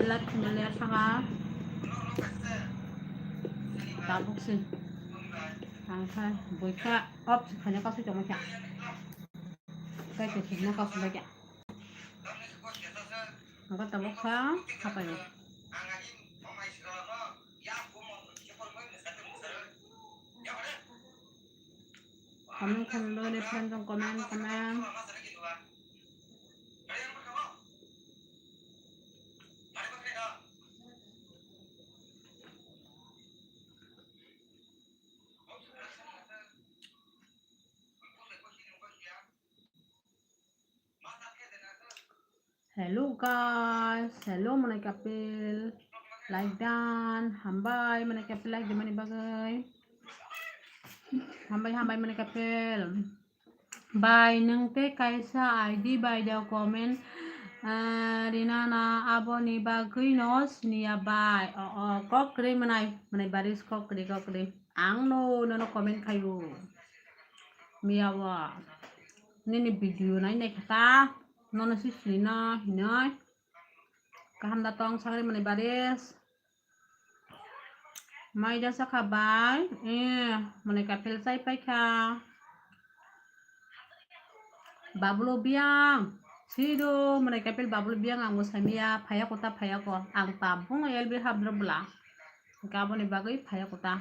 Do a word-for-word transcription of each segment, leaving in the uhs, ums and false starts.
Live channel ya thanga. Tabuk se. Ang kha boi kha off se khaina kasui tongma kha. Kai te thikna kasui kha. Ang kha tabuk kha hapai. Comment khaina bagwi friend rok comment, comment. Hello guys, hello Manai Kapil. Like dan, hambai Manai Kapil like dimani bagwi. Hambai, hambai Manai Kapil. Bai, nwng tei kaisa I D bai da comment, ah, rina na aboni bagwi no siniya bai. O, o, kok kwrwi Manai, Manai baris kok kwrwi, kok kwrwi. Ang no, nono comment khaio. Miya o. Nini video nai nai kha ta. Nono si sini na hinoi. Kaham da tong sagri Manai baris. Mai da sakha bai. Eh, Manai Kapil chai pai kha. Babulo biyang. Sido Manai Kapil Babulo biyang ang bo samiya phaya ko ta phaya ko. Ang tabung L B habdro bla. Gaboni bagwi phaya ko ta.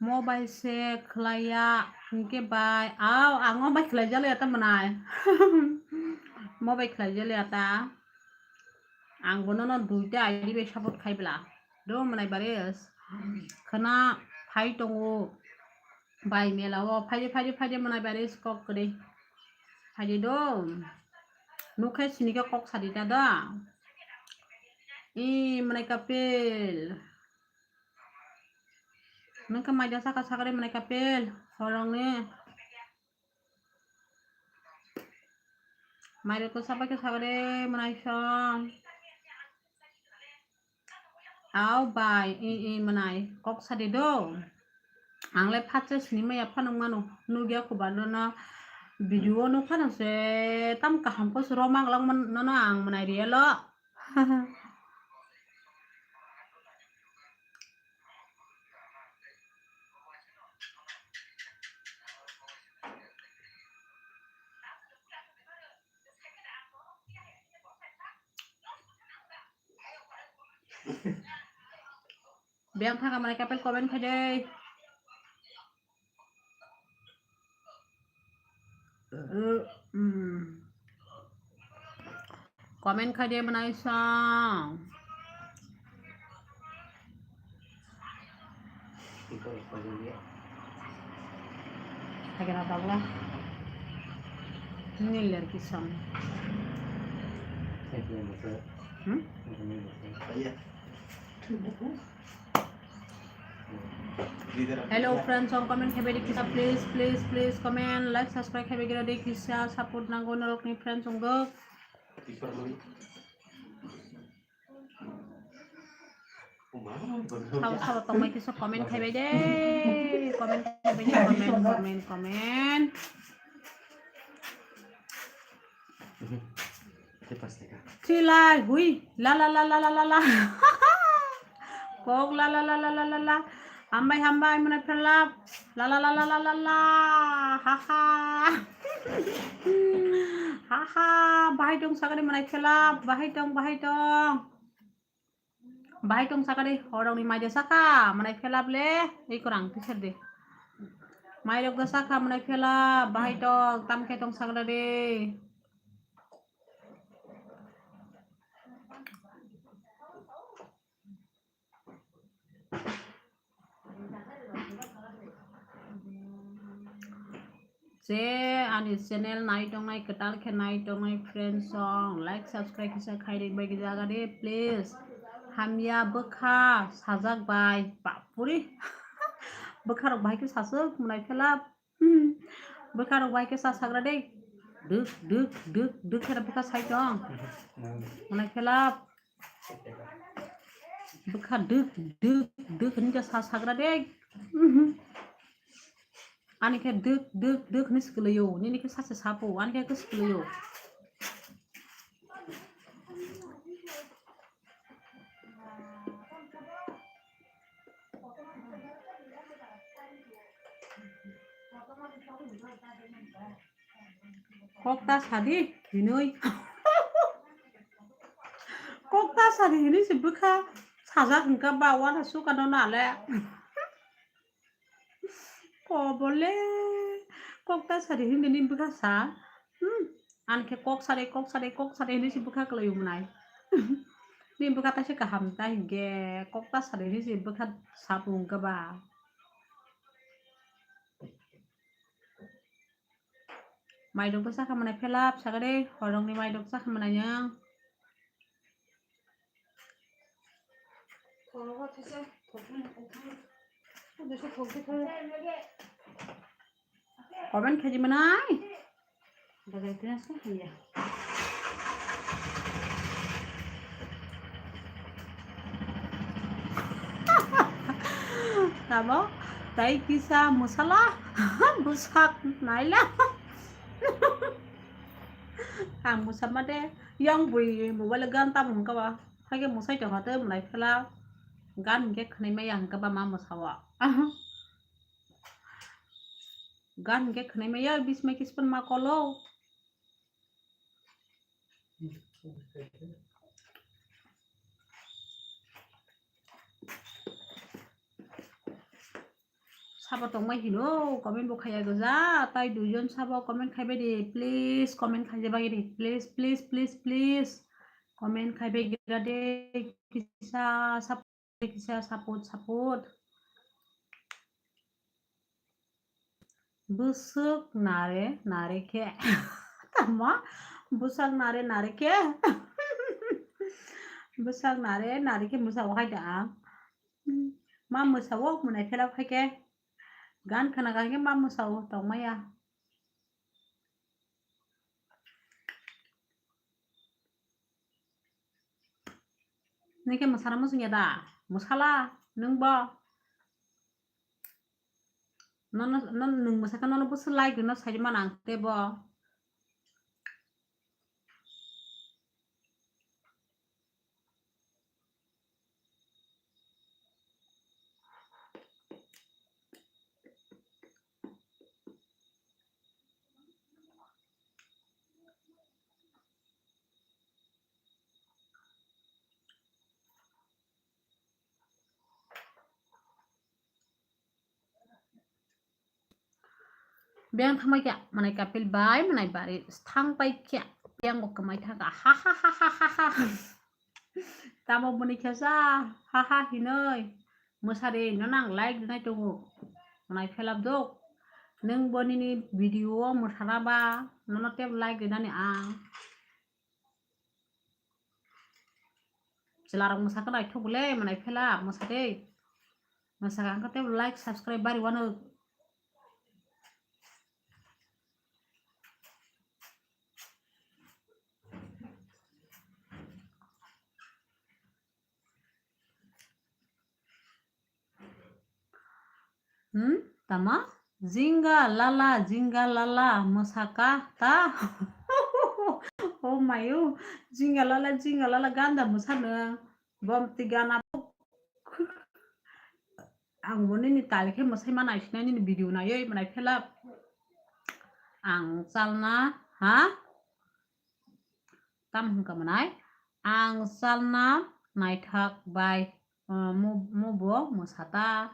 Mobile se khlaiya, hinkhe bai, au, ang mobile khlai jaliya ta Manai. Mobile khlai jaliya ta. Ang bono no duita I D bai support khai bla. Do Manai baris. Khna phai tongo. Bai mela o, phai de, phai de, phai de Manai baris kok kwrwi. Phai de do. Nukhai sini khe kok sadi ta da. I Manai Kapil. Nang khe mai da saka sakre Manai Kapil, horong ni. Mai rok to sabai khe sakre Manai song. Au bai, i, i Manai, kok sadi do. Ang le phatsa sini maya phano mano, nugya kubar no, no video no phano se tam kaham ko suro mang lang man, no, no ang Manai riyalo. Biyang thaka Manai Kapil comment khai de. Uh, mm. Comment khai de Manai song. Hai kena tabla. Nil lerki song. Hmm? Hello friends, song comment khaibedi kisa, please, please, please comment, like, subscribe khaibe gira de kisa, support nango norokni friends song go. Sabo sabo tongbai kisa comment khaibai de, comment khaibai de, comment, comment, comment. Chilai hui la la la la la la la. Kok la la la la la la la. Hambai hambai Manai Phelap. La la la la la la la. Ha ha. Ha ha. Bahai tong sagani Manai Phelap. Bahai tong, bahai tong. Bahai tong sakha de, horong ni mai de sakha, Manai Phelap le, ei korang, teacher de. Mai rok de sakha, Manai Phelap, bahai tong, tam khe tong sakha de. Je ani channel nai tongnai, kwtal khe nai tongnai friends song, like, subscribe kisa khai ri bai jaga de, please. Hamya bwkha sajak bai, bapuri. Bwkha rok bai khe sasuk, Manai Phelap. Bwkha rok bai khe sa sagra de. Duk, duk, duk, duk khe bwkha sai tong. Manai Phelap. Bwkha duk, duk, duk hinwi khe sa sagra de. Ani khe duk, duk, duk hinwi swkulaio. Nini khe sachi sapo, ani khe swkulaio. Kokta sadi hinui. Kokta sadi hinui se bwkha sajak hwnkha ba wana sukano nale. Kobole kokta sadi hinui ni bwkha sa. Hmm. Ankhe kok sadi, kok sadi, kok sadi hinui se bwkha kwlai umnai. Ni bwkha taise kaham ta hinkhe kokta sadi hinui se bwkha sapu hwnkha ba. Maidok bwsa khamanai phelap sagade horongni maidok bwsa khamanai yang. Comment khaji manai. Tamo tai kisa musala bwsak naila. Ang musama de yang bui mobile gan tamo hwnkha ba. Haikhe musai tongkha tei mwnai phela gan hinkhe khwnai maya hwnkha ba ma musao. Gan hinkhe khwnai maya bismai kispon ma kolo. Sabo tongmai hino, comment bo khaiya goja, tai duijon sabo comment khaibai di, please, comment khaija bai di, please, please, please, please, comment khaibai gira de, kisa sap-, kisa support, support. Bwswk nare nare khe. Tamo? Bwsak nare nare khe. Bwsak nare nare khe mwsao hai da ang. Ma mwsao mwnai phela phai khe. Gan khna gan khe ma mwsao tongmaya. Nike mwsana muchungya da? Mwsala nwng bo. Nono, non nwng mwsakhe nono bwswk like rwna sai mano ang tei bo. Beng thangbai khe mwnai kapil bai mwnai bari thangbai khe beng bo kwmai thangkha ha ha ha ha ha ha. Tamo boni khe sa ha ha hinoi mwsari no nang like dinai tongo mwnai phelap dok nwng bo nini video o mwsana ba nono tep like dinani ang. Chwlarok mwsakhe naithok le mwnai phela mwsade. Mwsakha wngkha tei like subscribe bari wano. Hmm? Tama? Jinga lala, jinga lala, mwsaka ta? Oh mayo, jinga lala, jinga lala, ganda mwsano. Bom tigana. Ang bo nini tali khe mwsai ma naisinai nini video naiwi mwnai phela. Ang chalna, ha? Tam hwnkha mwnai? Ang chalna naithok bai. Ah, mo, mo bo mwsata.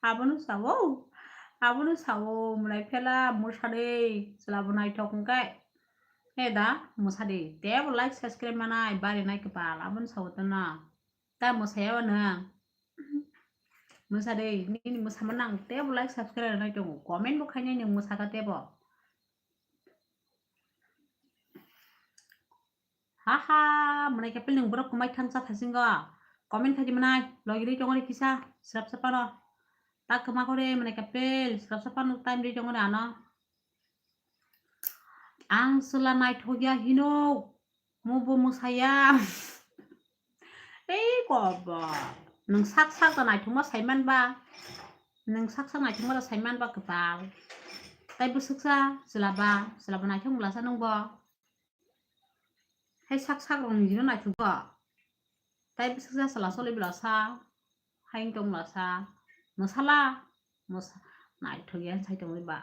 Abono sao, abono sao, mwnai phela mwsade, chwla bo naithok hwnkhe. He da, mwsade, tebo like subscribe manai, bari nai kwpal, abono sao tana. Ta mwsaya wano. Mwsade, nini mwsama nang, tebo like subscribe nai tongo, comment bo khainai nwng mwsaka tebo. Haha, mwnai kapil nwng borok kwmai thangsa thasingo. Comment khaidi mwnai, logi ri tongori kisa, srapsa pano. Tak kwma kore mwnai kapil, srapsa pano time ri tongori ano. Ang chwla naithokya hino, mo bo mwsaya. Ei kobo, nwng sak sak da naithokma saiman ba. Nwng sak sak naithokma da saiman ba kwtal. Tai bwswksa chwla ba, chwla ba naithok mwlasa nwng bo. Hai sak sak rok nini no naithok bo. Tai bwswksa chwla choli bwlasa. Hai wng tong bwlasa. Mwsala. Mosa naithok ya sai tongwi ba.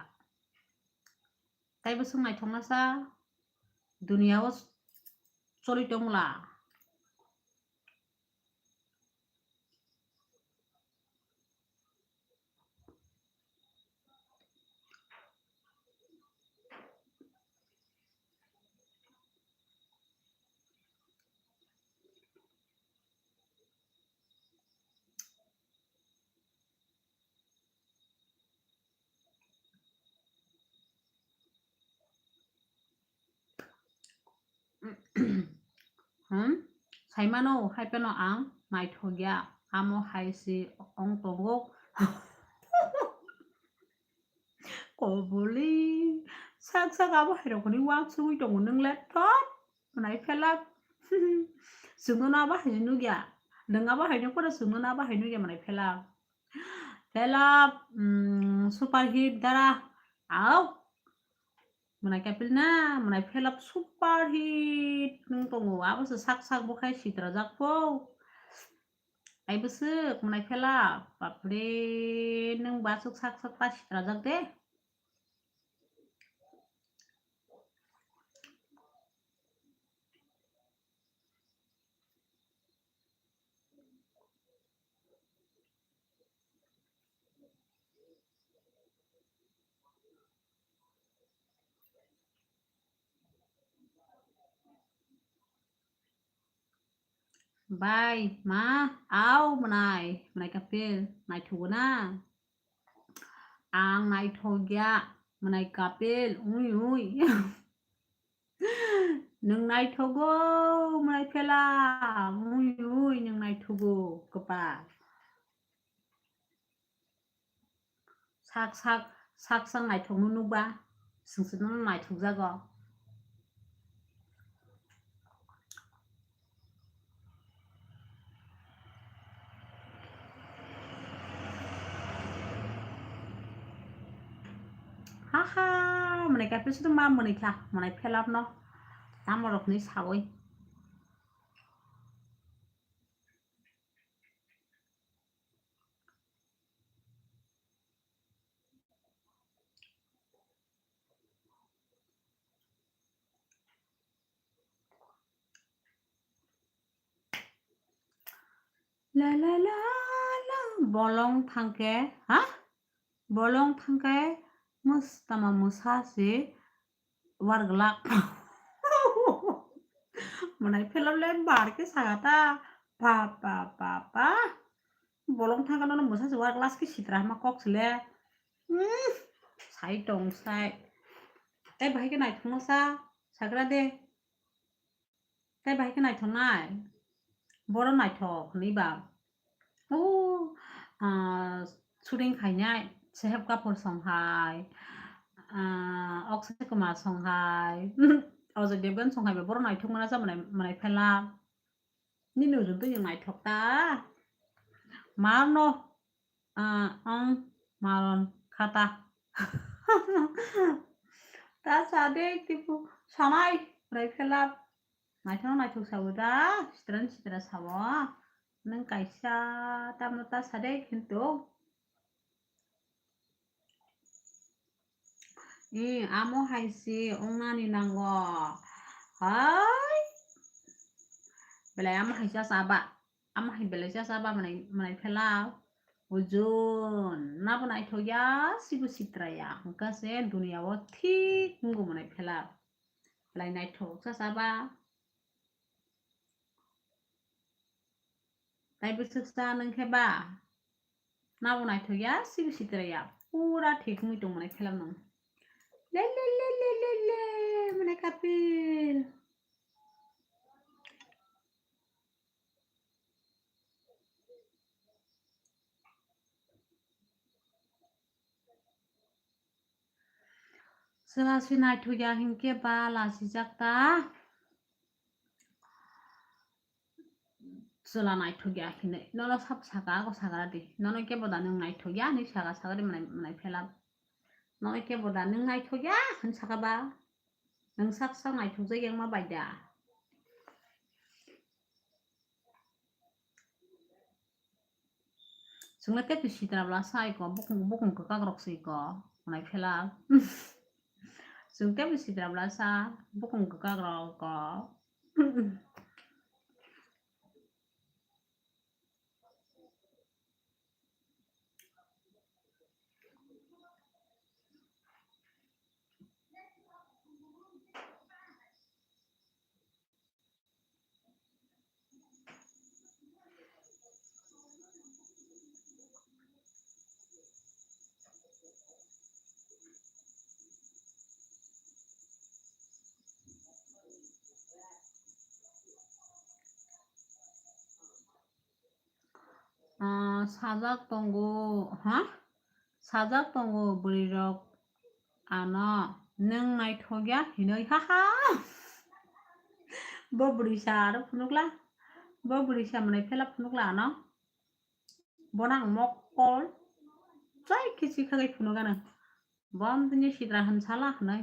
Taibo swk naithokna sa duniya o choli tongla. Hmm? Saimano, hai phano ang naithok ya. Amo hai se ong tongo. Koboli. Sak sak abo hai rokni wansugwi tongo nwng le thot. Mwnai phelak. Chwngno abo hai nukya. Nwng abo hai nukphano chwngno abo hai nukya mwnai phelak. Phelak, mm, super hit dara. Au. Mwnai kapil na, mwnai phelak super hit nwng tongo. Abo se sak sak bo khai sitra jak pho. Ai bwswk mwnai phelak. Bapre, nwng baswk sak sak ta sitra jak de. Bai, ma, au, mwnai, mwnai kapil, naithogo na. Ang naithok ya, mwnai kapil, ui, ui. Nwng naithogo, mwnai phela, ui, ui, nwng naithogo, kwpal. Sak, sak, sak, sak naithokno nukba, swngchwngno naithokjago. Haha, mwnai kapil sudu ma mwnai kha, mwnai phelapno. Tamo rokni sawi. La la la la, bolong thangkhe, ha? Bolong thangkhe mustama mwsa se warglak. Mwnai phelap le bar khe saga ta. Pa, pa, pa, pa. Bolong thangkhe nono mwsa se warglak khe sitra hama kok se le. Hmm, sai tong sai. Tei bahai khe naithok no sa, sagra de. Tei bahai khe naithoknai? Boro naithok hwnwi ba. O, ah, shooting khainai Saheb Kapoor song hai, ah, Akshay Kumar song hai, Ajay Devgan song hai ba boro naithok mana sa mwnai, mwnai phela. Nini ujung twi naithok ta. Marno, ah, ang maron khata. Ta sa de kipu sanai mwnai phela. Naithok naithok sabo da, sitra ni sitra sabo. Nwng kaisa tamo ta sa de kintu. Ee, amo hai se wngnani nango. Hai. Belai amo hai cha chaba. Amo hai belai cha chaba mwnai, mwnai phela. Ujun. Nabo naithok ya, sibo sitra ya. Hwnkha se duniya o thik wngo mwnai phela. Belai naithok cha chaba. Tai bwswk sa nwng khe ba? Nabo naithok ya, sibo sitra ya. Pura thik wngwi tong mwnai phela nwng. Le, le, le, le, le, le, mwnai kapil. Chwla se naithok ya hinkhe ba lasijak ta. Chwla naithok ya hinwi. Nono sab saka, ako sakra di. Nono kebo da nwng naithok ya hinwi saka, sakra di mwnai, mwnai phela. Nono kebo da nwng naithok ya hinwi saka ba. Nwng sak sak naithok jak ya wngma bai da. Chwngno tei sitra bwla sa iko, bukung, bukung kwkak rok se iko, hwnwi phela. Chwng tei sitra bwla sa, bukung kwkak rok iko. Ah, sajak tongo, ha? Sajak tongo bwrwi rok ano, nwng naithok ya hinwi, ha ha. Bo bwrwi sa aro phunukla, bo bwrwi sa mwnai phela phunukla ano. Bono ang mokol chai kichi khagai phunuk ano. Bo ang tini sitra hwn sala hwnwi.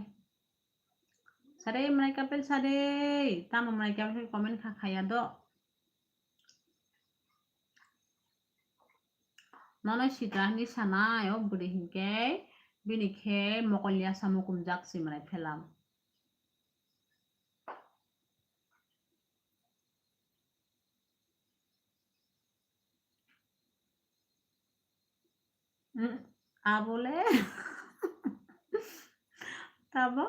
Sade mwnai kapel sade, tamo mwnai kapel comment kha khaya do. Nono sitra hinwi sanai o bwrwi hinkhe bini khe mokol ya samung kumjak se mwnai phelam. Mm, abole. Tamo,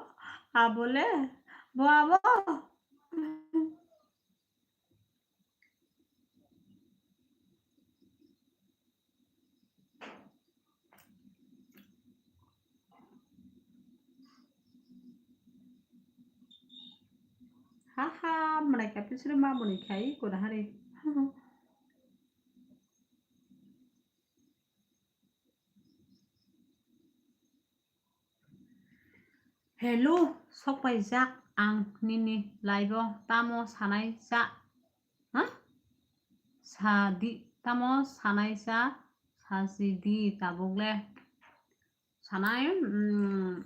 abole. Bo abo. Ha ha, mwnai kapil siri ma bwni khai ko da hari. Hello, sokpaijak ang nini live o tamo sanai sa? Ha? Sadi, tamo sanai sa? Sasi di tabuk le. Sanai, mm,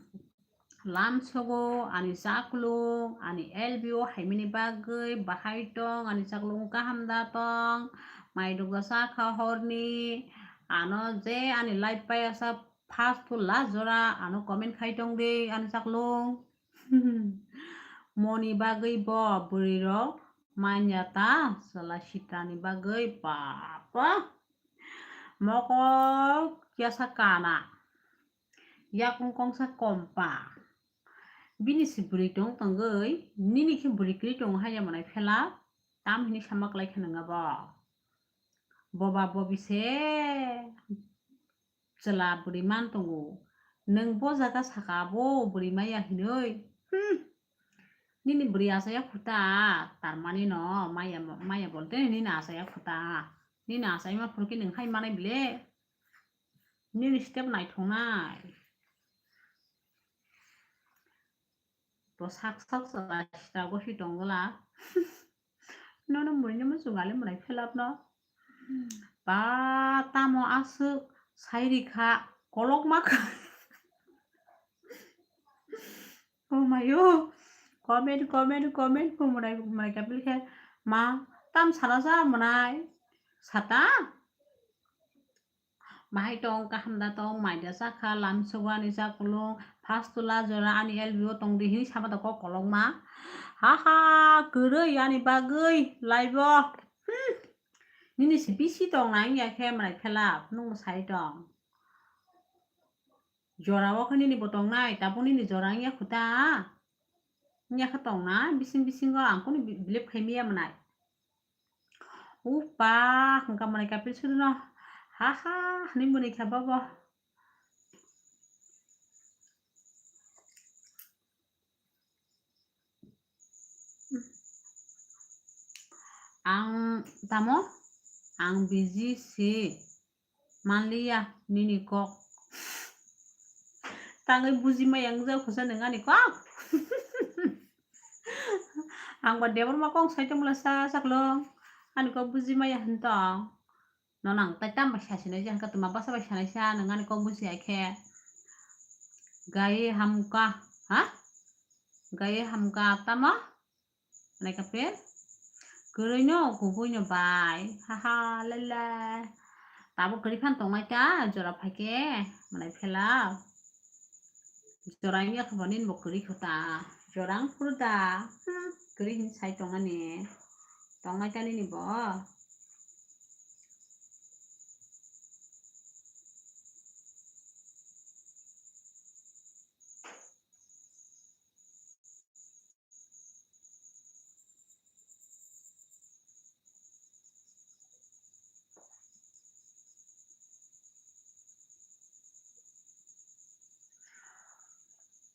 lam sogo ani chaklung, ani L B O haimani bagwi bahai tong, ani chaklung kaham da tong, mai dukda sa kha horni, ano je ani live pai asa first to last jora ano comment khai tong de ani chaklung. Moni bagwi bo bwrwi rok manya ta chwla sitrani bagwi papa. Mokol kiasa kana. Yakung kongsa kompa. Bini si bwrwi tong tongwi, nini khe bwrwi kwrwi tongo haya mwnai phela, tam hini sama klai khe nwnga bo. Boba bobi se chwla bwrwi man tongo. Nwng bo jaga saka abo bwrwi maya hinwi. Hmm. Nini bwrwi achaya khuta, tarmani no maya, maya bolte nini achaya khuta. Nini achai ma phuru khe nwng hai manai bile. Nini step naithoknai. Bo sak sak chwla sita gosi tongwla. Nono murino muchungali mwnai phelap no. Ba tamo aswk sai rikha kolok makha. Oh mayo. Comment, comment, comment ko mwnai, mwnai kapil khe ma tam sana sa mwnai. Sata? Bahai tong, kaham da tong, mai da chakha, lam sugo ani chaklung, first to last jora ani L B O tong di hini sama da kok kolokma. Ha ha, kwrwi ani bagwi live o. Hmm. Nini si bisi tong nang ya khe mwnai phelap, nung sai tong. Jora o khe nini bo tong nai, tabuk nini jora wngya khuta. Wngya khe tong nai, bising bisingo ang kunu bi-, believe khai maya mwnai. Upa, hwnkha mwnai kapil sudu no. Ha ha, hwnwi mwnwi kha bobo. Ang tamo? Ang busy si. Manliya nini kok. Tangwi buji maya wngjak khusa nwng ani kok. Ang ba debor ma kok sai tongmala sa chaklung. Ani kok buji maya hwn tong. Nono ang tai tamo bai sasinai je hwnkha twma bwsa bai sanai sa nwng ani kok buji hai khe. Gaye hamka, ha? Gaye hamka tamo? Nai kapil? Kwrwi no, kubui no bai. Ha ha, la la. Tabuk kwrwi phan tongnai ta, jora phaikhe, mwnai phela. Jora wngya khe bo nini bo kwrwi kho ta. Jora wng phuru da. Hmm, kwrwi hin sai tongani. Tongnai ta nini bo.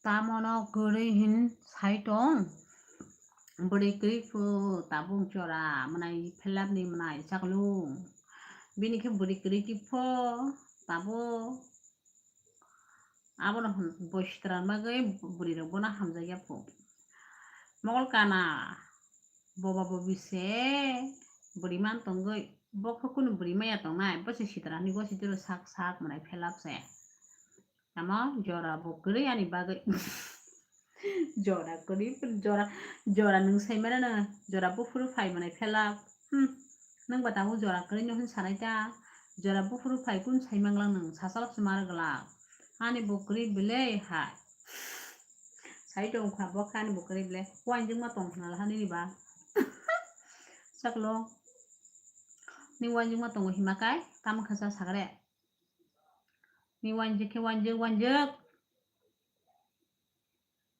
Tamono kwrwi hin sai tong? Bwrwi kwrwi pho tabuk jora mwnai phelapni mwnai chaklung. Bini khe bwrwi kwrwi tipho tabuk. Abono hwn bo sitra bagwi bwrwi rok bono hamjakya pho. Mogol kana boba bobi se bwrwi man tongwi bo khe kunu bwrwi maya tongnai bo se sitra ni gositiro sak sak mwnai phelap se. Tamo jora bo kwrwi ani bagwi. Jora kwrwi, jora, jora nwng sai mano no, jora buphuru phai mwnai phela. Hmm, nwng ba tabuk jora kwrwi no hwn sanai ta. Jora buphuru phai kun sai manglang nwng, sasalok se mar glak. Ani bo kwrwi belai hai. Sai tong kha bo khe ani bo kwrwi belai. Wanjwk ma tong khna la hani ba. Saklo. Ni wanjwk ma tongo hima kai, tamo kha sa sagre. Ni wanjwk khe wanjwk, wanjwk.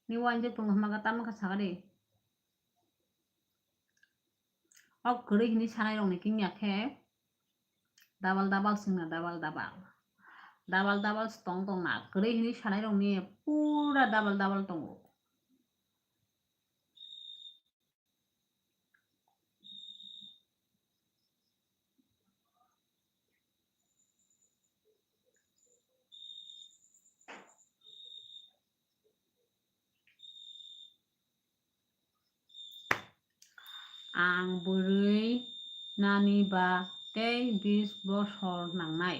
Ni wanjwk tongo hwnba khe tamo khe sakha di. O kwrwi hinwi sanai rokni kingya khe double double swngna, double double. Double double se tong tongna. Kwrwi hinwi sanai rokni pura double double tongo. Ang bwrwi nani ba tei bis bosor nangnai.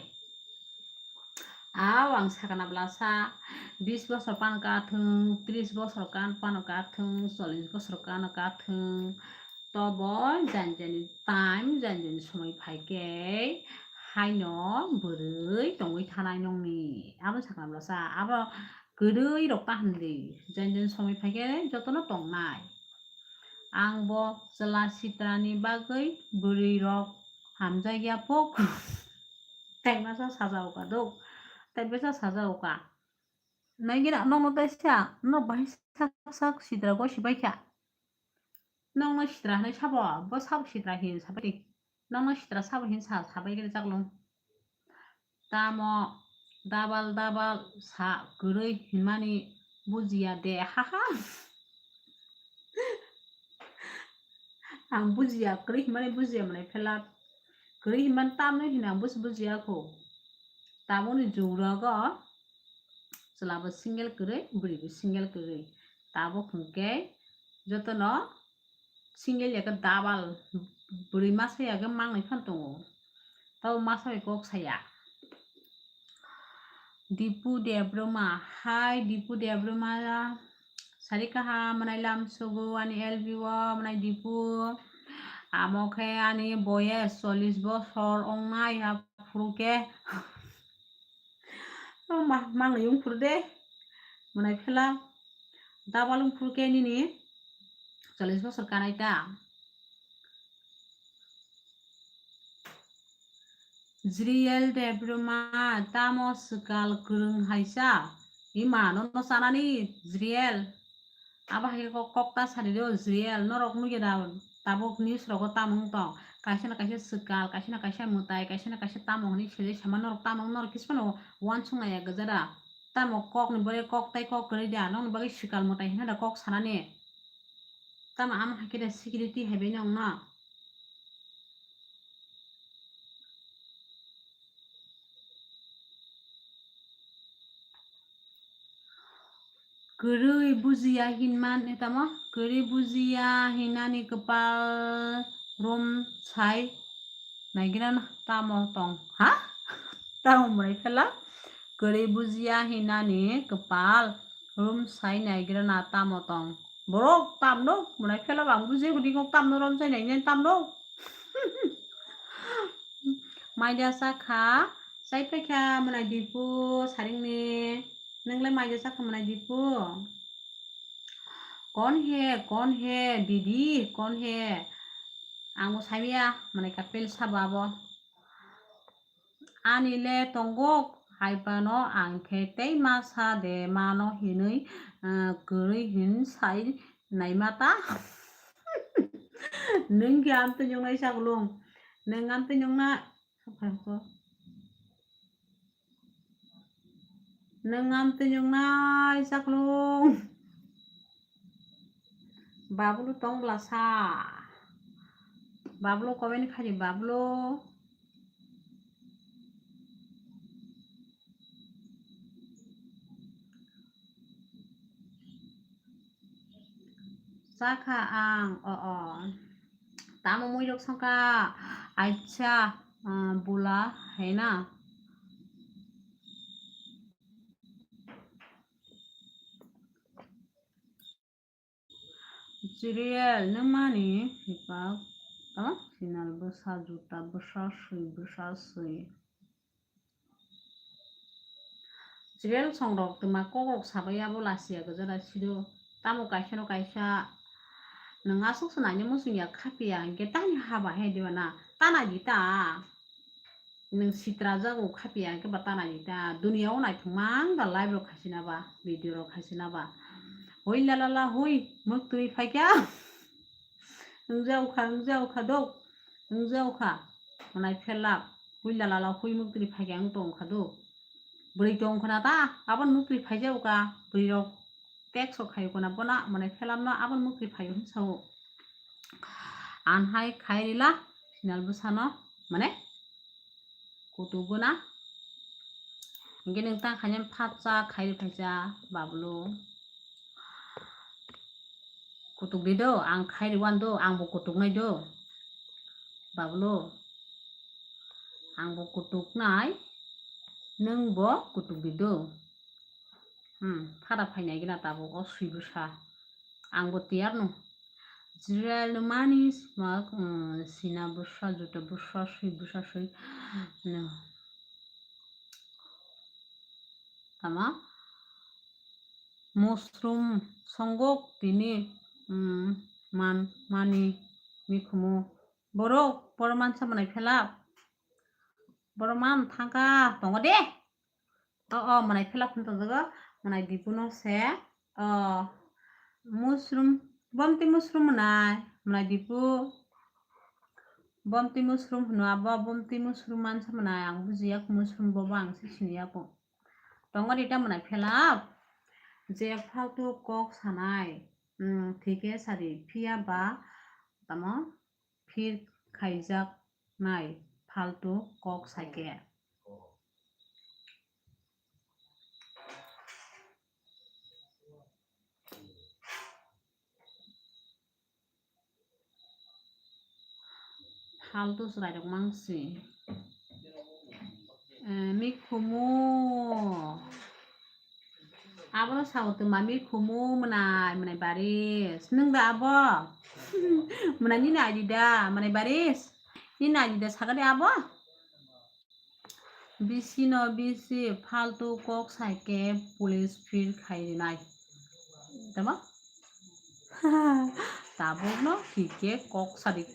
Ao ang sakna blasa, bis bosor pano kathwng, tris bosor kan pano kathwng, chollish bosor kano kathwng, tobo jani jani time, jani jani somoi phaikhe haino bwrwi tongwi thanai nongni. Abo sakna blasa, abo kwrwi rok ta hwnwi, jani jani somoi phaikhe jotono tongnai. Ang bo chwla sitrani bagwi bwrwi rok hamjakya pok. Tei masa sajaoka dok, tei besa sajaoka. Naigina nokno tei sa, nok bahai sak sak sitra gosi baikha. Nokno sitra hinwi sabo, bo sabo sitra hin sabai. Nokno sitra sabo hin sa, sabai khe chaklung. Tamo double double sa kwrwi hinmani bujiya de, haha. Ang bujiya, kwrwi hinmani bujiya mwnai phela. Kwrwi hinmani tamno hino ang busi bujiya kho. Tabukni jugrogo chwla bo single kwrwi, bwrwi bo single kwrwi. Tabuk hwnkhe jotono single ya khe double, bwrwi masa ya khe mangnai phano tongo. Tabo masa bai kok saya. Dipu Debbarma, hai Dipu Debbarma, sari kaham mwnai lam sugo ani L B o mwnai Dipu. Amo khe ani boyes chollish bosor ongnai aphuru khe. O ma, manwi wngphuru de. Mwnai phela double wngphuru khe nini chollish bosor kanai ta. Jriel Debbarma, tamo swkal kwrwng haisa. Ima, nono chanani, Jriel. Abo hai khe kok, kok ta sari rw, Jriel. Norok nugya da, tabuk news rogo tamo wng tong. Kaisa na kaisa swkal, kaisa na kaisa mwtai, kaisa na kaisa tamo hwnwi sejak sama norok tamo, norok kisa phano uansuk nai ya gwja da. Tamo kok ni bore kok tai kok kwrwi da, nokni bagwi swkal mwtai hwnwi da kok sanani. Tamo ama hai khe da security hai bai nokno. Kwrwi bujiya hinman, eh, tamo? Kwrwi bujiya hinani kwpal rum sai naigrana tamo tong, ha? Tamo mwnai phela? Kwrwi bujiya hinani kwpal rum sai naigrana tamo tong. Borok tamno mwnai phela bang bujiya hudi kok tamno rom sai nai tamno. Maida sakha, chai paikha mwnai dipu saringni. Nwngle maida sakha mwnai dipu. Kon he, kon he, didi, kon he? Ang bo saimaya, mwnai kapel sabo abo. Ani le tongo, hai phano ang khe tei ma sa de mano hinwi, ah, kwrwi hin sai naima ta. Nwng khe amtwi nungnai saklung. Nwng amtwi nungna, nwng amtwi nungnai saklung. Bablu tong bwlasa. Bablu comment khai di, Bablu. Chakha ang, o, o. Tamo muirok songkha, acha, ah, bula, hai na. Jirel, nung mani hipak, tamo? Sinal bwsa, juta bwsa, swi bwsa, swi. Jirel songrok twma kokrok sabai abo lasiya gajara sido. Tamo kaisa no kaisa nwng aswk se naina muchungya khapiya hinkhe tani haba he diba na? Tana di ta. Nwng sitra jago khapiya hinkhe ba tana di ta. Duniya o naithok mang da live rok khaisina ba, video rok khaisina ba. Hoi la la la hoi, mwktwi phaikya. Wngjaokha, wngjaokha dok, wngjaokha. Mwnai phelap, hoi la la la hoi mwktwi phaikya wng tongkha do. Bwrwi tongkha na ta, aboni mwktwi phaijaokha, bwrwi rok text rok khaio khna bono, mwnai phelap no aboni mwktwi phaio hwn sao. An hai khai rila, sinal bwsano, mane, kutuk guna. Hinkhe nwng ta khaina phatsa khai rw phaisa, Bablu. Kutuk di do, ang khai rw wan do, ang bo kutuk nai do. Bablu. Ang bo kutuk nai, nwng bo kutuk di do. Hmm, phara phainai gina tabuk o swi bwsa. Ang bo tiyar no. Jirel no mani smak, hmm, sina bwsa, juta bwsa, swi bwsa, swi. No. Tama? Mushroom songok tini, hmm, man, mani, mikhumu. Borok, borok mansa mwnai phelap. Borok man thangka, tongo de. O, o, mwnai phelap hwn tongjago, mwnai dipu no se. O, mushroom, bomti mushroom mwnai, mwnai dipu. Bomti mushroom hwno abo, bomti mushroom mansa mwnai, ang bujiya mushroom bobo ang se siniya po. Tongo de ta mwnai phelap, je faltu kok sanai, mm, thike sadi phiya ba tamo phir khaijak nai faltu kok saikhe. Faltu chwrairok mangsi. Eh, mikhumu. Abono sao tongma mikhumu mwnai, mwnai baris. Nwng da abo? Mwnai nini aidi da, mwnai baris? Nini aidi da sakani abo? Bisi no bisi faltu kok saikhe police phir khai rinai. Tamo? Tabuk no hike kok sadik.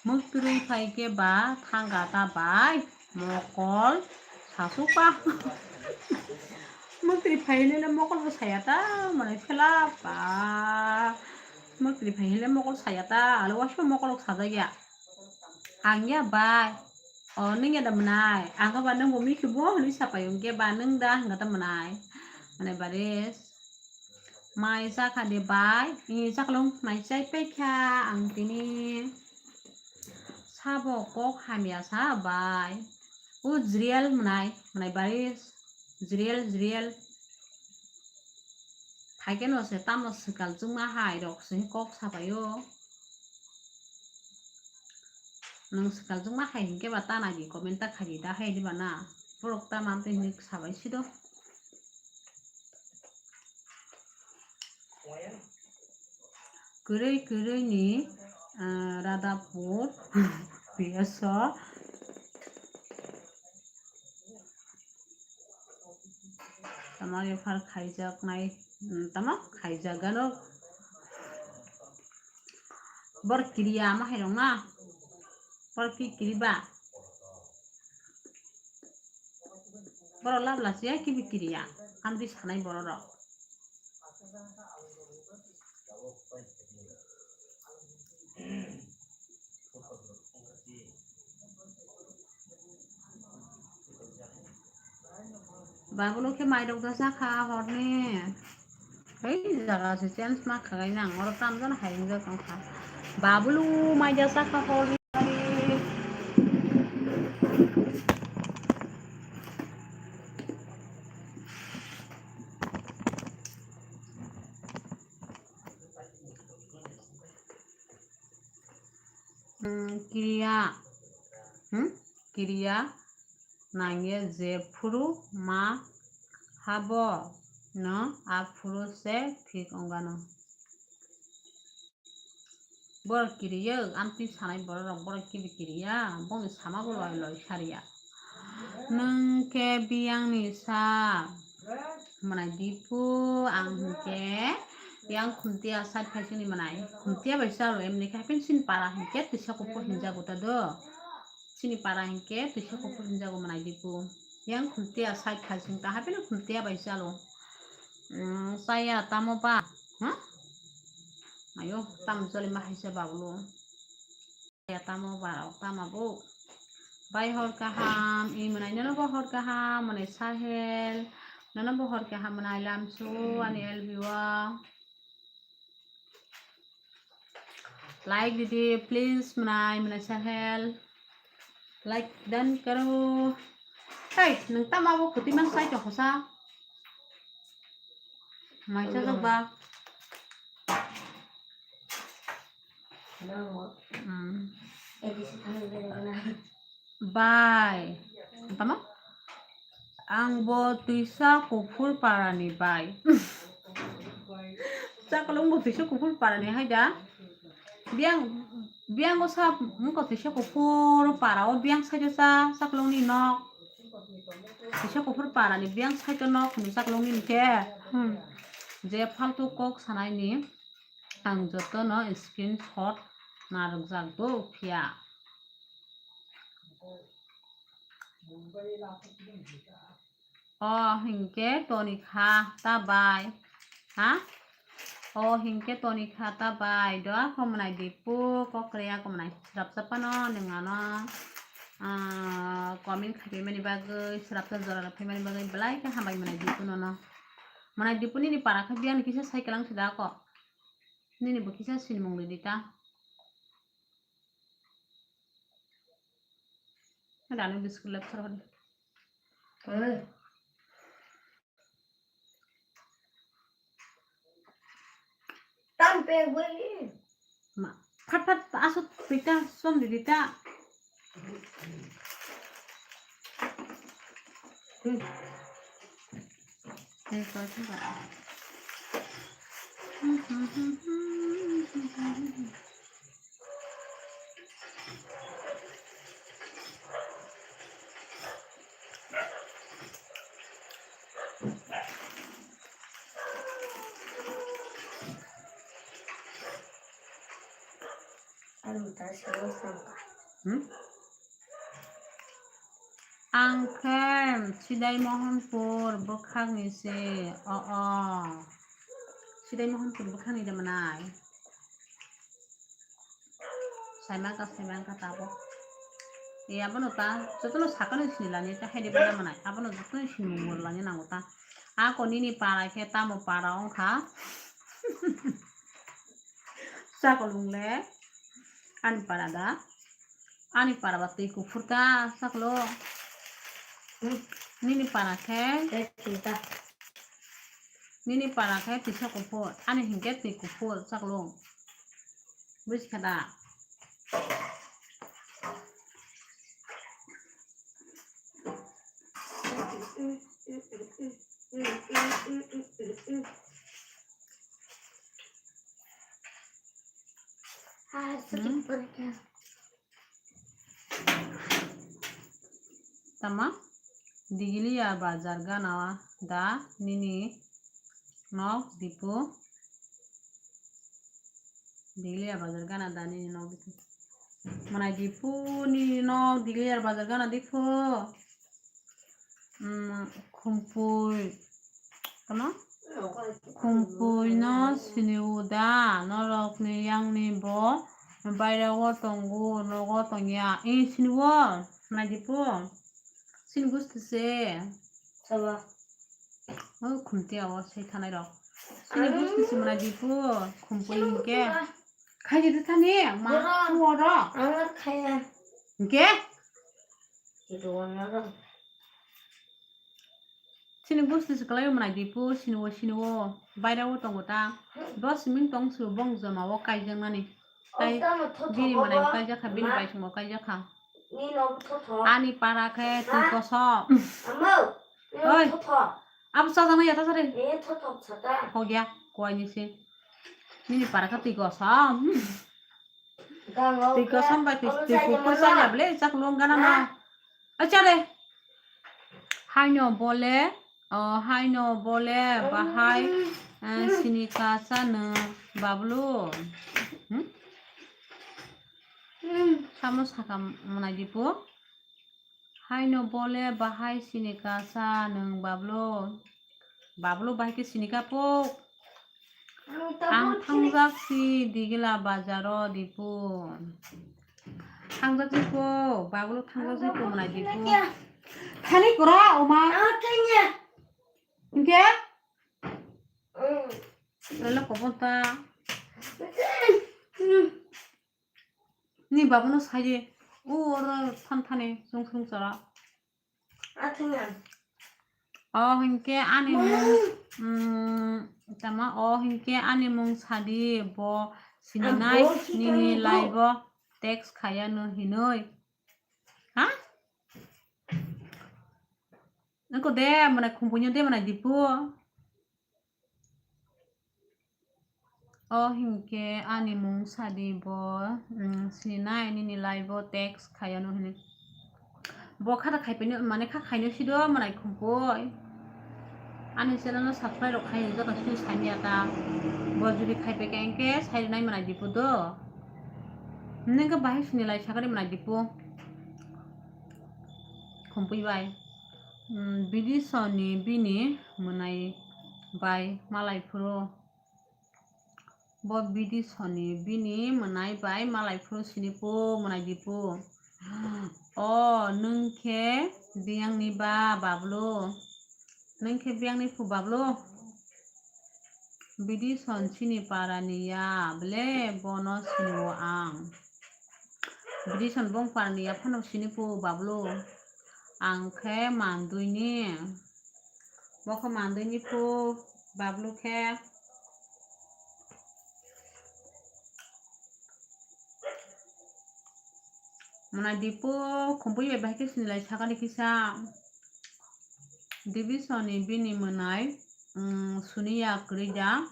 Mwktwi phaikhe ba thangka ta bai mokol sasukha. Mwktwi phaile mokol bo saya ta mwnai phelap ba. Mwktwi phaile mokol saya ta, alo waisa mokol sajakya. Ang ya bai. O, nwng ya da mwnai? Ang ba nwng bo mikhumu hwnwi sapai hwnkhe ba nwng da hwnkha ta mwnai? Mwnai baris. Mai chakha de bai. Ee, chaklung mai chai paikha ang tini. Sabo kok hamya sa bai. O Jriel mwnai, mwnai baris. Jriel, Jriel. Phaikhe no se tamo swkal chwngma hai rok se kok sabai o. Nwng swkal chwngma hai hinkhe ba ta nai di comment ta khai di da hai di ba na. Borok ta mam twi hinwi sabai si do. Kwrwi kwrwi ni, ah, Radhapur P S o Tamo refer khaijaknai, mm, tamo khaijak gano. Bor kiriya ma hai rong na. Bor ki kiriba. Boro labla siya kibi kiriya. Amri sanai bororok. Babulo khe mairok da chakha horni. Hei jaga se change ma khagai nang oro tamjani hai wngjak tongkha. Babulo mai da chakha horni. Hmm, kiriya. Hmm? Kiriya nangya je phuru ma habo no a phuru se thik ongano. Borok kiriya, amtwi sanai borok rok borok kibi kiriya, bongni sama bo loi loi sariya. Nwng khe biyangni sa mwnai dipu, ang hwnkhe yang khumtiya side phaisingni mwnai. Khumtiya bai chalo, emni khe hapheno chini para hwnkhe twisa kuphur hinjago ta do. Chini para hwnkhe twisa kuphur hinjago mwnai dipu. Yang khumtiya side phaising ta hapheno khumtiya bai chalo. Mm, chaya tamo ba? Ha? Ayo, tamo choli ma haisa babulo. Ya tamo ba, tamo bo. Bai hor kaham, i mwnai nono bo hor kaham, mwnai Sahel, nono bo hor kaham mwnai lamsu, ani L B o. Like didi, please, mwnai, mwnai Sahel. Like done karo. Hey, nwng tamo bo khoti man sai tongkha sa? Maisa jok ba? Hmm. Bai. Tamo? Ang bo twisa kuphur parani bai. Chakolong bo twisa kuphur parani hai da. Biyang, biyang o sa mungko twisa kuphur para o biyang sai sa chakolong ni nok. Twisa kuphur parani biyang sai to nok ni chakolong ni khe. Hmm. Je faltu kok sanai ni. Ang jotono screenshot narwkjak do phiya. O hinkhe toni kha ta bai. Ha? O hinkhe toni kha ta bai. Doa kho mwnai dipu kokreya kho mwnai. Swrapsa phano nwng ano, ah, comment khaimani bagwi, swrapsa jora rok phaimani bagwi belai khe hambai mwnai dipu nono. Mwnai dipu nini para khe biyang ni kisa cycle ang sida kho. Nini bo kisa sinimung ridi ta. Dano biskut lab sar hori. Tam pe boli. Ma, phat phat asuk pita som ridi ta. Hmm. Hmm? Ang khe Sidai Mohanpur bwkhakni se, o, o. Sidai Mohanpur bwkhakni de mwnai. Saimaka, saimaka tabuk. E, abono ta, jotono sakano sinilani, ta haide bana mwnai. Abono jotono sinimung murlani nango ta. Ako nini para khe tamo para wngkha. Chakolung le ani para da. Ani para ba twi kuphur ta chaklo. Hmm. Nini para khe. Twi ta. Nini para khe twisa kuphur. Ani hinkhe twi kuphur chaklo. Buji kha da? Hmm? Tama? Digiliya bazar gana da nini nok Dipu. Digiliya bazar gana da nini nok Dipu. Mwnai Dipu nini nok Digiliya bazar gana Dipu. Hmm, khumpui. Kono? Khumpui no sini o da, norok ni yang ni bo baira o tongo, nogo tongya. Eh, sini o, mwnai Dipu. Sini gusti se. Saba. O khumti abo sai thanai rok. Sini gusti se mwnai Dipu, khumpui hinkhe. Khaidi de thani, ma suo ro. Ang khaya. Hinkhe? Sini gusti se kwlai mwnai Dipu, sini o, sini o. Baira o tongo ta. Dos minute tong su bong joma o kaijaknani. Tai bini mwnai kaijakha, bini paisongo kaijakha. Ani para khe twi kosom. Oi. Abo chajaknai ya ta sari. Hogya, kuaini se. Nini para khe twi kosom. Twi kosom bai twi kuphur chaya bwle, chak lung gana na. Acha de. Haino bole, o haino bole bahai, eh, sini kasa nwng bablu. Hmm? Samo saka mwnai Dipu. Haino bole bahai sini kasa nwng bablu. Bablu bahai khe sini kapo. Ang thangjak si Digila bazaro Dipu. Thangjak si po, bablu thangjak si po mwnai Dipu. Thani kura oma. Hinkhe? Lele kobon ta. Ni babuno saye. O oro than thani sung sung chara. O hinkhe ani mung, mm, tama o hinkhe ani mung sadi bo sininai nini live o text khaya no hinoi. Ha? Nako de mwnai khumpuinyo de mwnai Dipu. O hinkhe ani mung sadi bo, mm, sininai nini live o text khayano hinwi. Bo kha da khaipaino, mane kha khaino sido mwnai khumpui. Ani channel no subscribe rok khai joto sini samiya ta. Bo jodi khaipai kha hinkhe sai rinai mwnai Dipu do. Nini khe bahai sinilai sakari mwnai Dipu. Khumpui bai. Mm, bidisoni bini mwnai bai malai phuru. Bo bidisoni bini mwnai bai malai phuru sini pu mwnai Dipu. O nwng khe biyangni ba bablu. Nwng khe biyangni phu bablu. Bidison chini parani ya ble bono sini o ang. Bidison bong parani ya phano sini pu bablu. Ang khe manduini. Bo khe manduini pu bablu khe. Mwnai Dipu khumpui bai bahai khe sinilai sakani kisa. Divisoni bini mwnai, mm, suniya kwrwi da.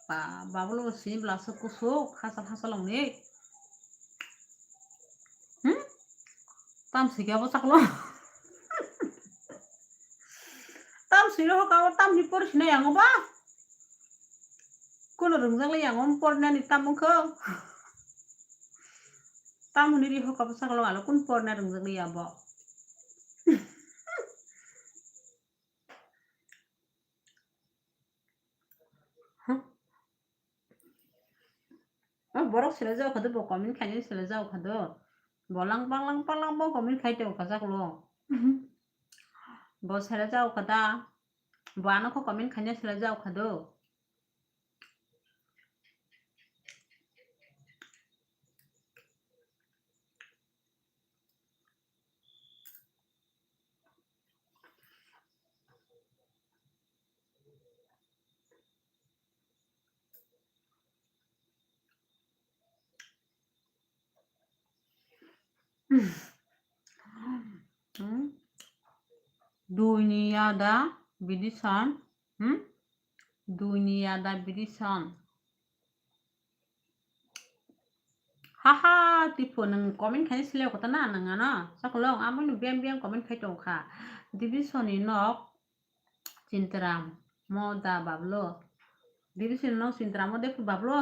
Ba, babulu sini bwlasa kusuk hachal hachal wngni. Hmm? Tam sui khe abo chaklo. Tam sui rw kha, tam ni por sinai ang ba. Kuno rwngjak lai ang, om por nani tam wngkha. Tam hwnwi ri hokha bwsaklo, alo kun porna rwngjak li abo. Huh? O borok selai jao kha do, bo comment khainai selai jao kha do. Bo lang pang lang pang lang bo comment khai tong kha jak lo. Bo selai jao kha da. Bo ano kho comment khainai selai jao kha do. Hmm? Duini yada bidison. Hmm? Duini yada bidison. Haha, Tipo, nwng comment khai sile kota na, nwng ano. Sakolong, amo ni biyang biyang comment khai tong kha. Division ni nok, Chintaram, mo da bablo. Division ni nok, Chintaram mo de bablo.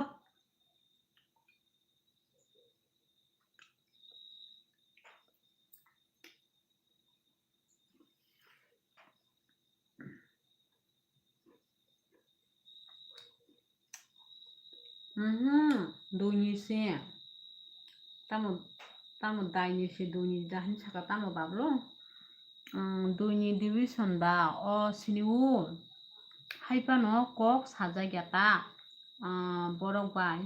Mhm, dui ni se. Tamo, tamo dai ni se dui ni da hin saka tamo bablo. Mm, dui ni division ba o sini o. Hai pano kok sajak ya ta, ah, borok bai.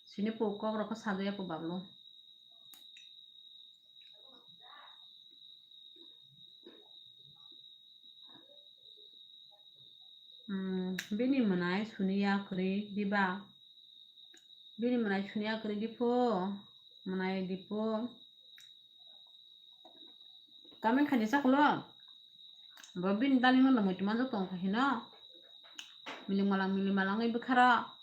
Sini po kok rok sajak ya po bablo. Hmm, bini mwnai suniya kwrwi diba? Bini mwnai suniya kwrwi dipho? Mwnai dipho? Comment khaidi sakulo. Bo bini dalino lomwi tuma jotong kha hino. Miling malang, miling malang wi bwkharo.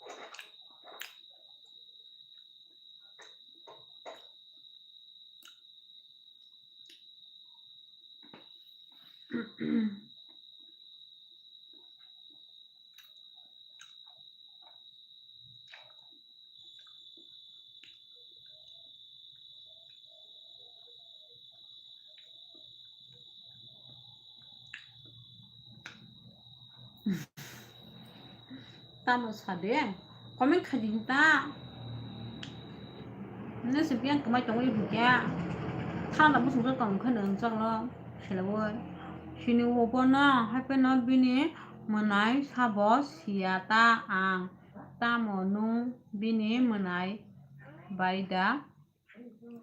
Tamo sade, comment khaidi hinta. Nese biyang kwmai tongwi hwnkhe, thanda bwswk tong khe nwng chwngno selaui. Sini obono hapheno bini mwnai sabo siya ta ang. Tamo nwng bini mwnai bai da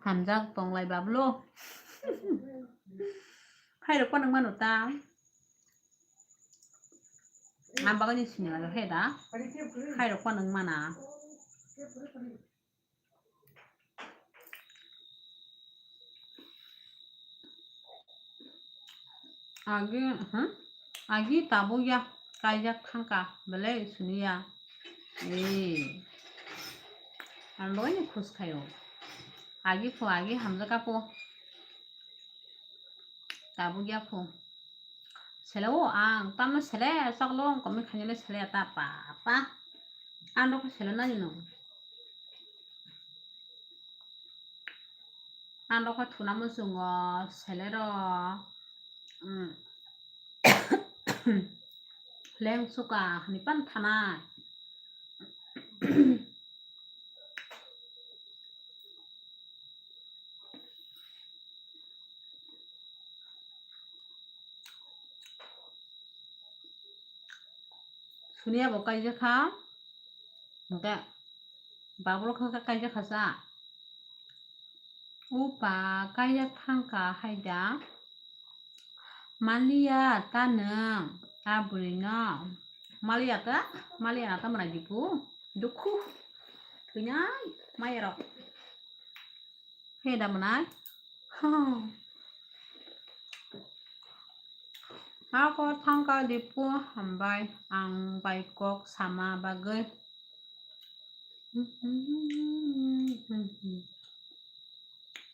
hamjak tonglai bablo? Khairok phano mano ta. Ang bagwi ni sini laga he da. Khairok phano mana. Agi, hmm? Agi tabuk ya, kaijak thangka, belai suniya. Ee. Ang bagwi ni khus khayo. Agi pho, agi hamjak apho. Tabuk ya pho. Sele o ang, tamno sele, choklo ang comment khainale sele ta, pa, pa. Ang rok sele nani no. Ang rok thuna muchungo, sele ro. Mm. Leng suka, hani pan thana. Suniya bo kaijak kha, hwnkhe bablo kha kaijak kha sa. Upa kaijak thangka haida. Maliya ta nwng, a bwrwino. Maliya ta, maliya na ta mwnai dipu. Dukhu. Thwinai, maya rok. He da mwnai. Ako thangka dipu hambai ang bai kok sama bagwi.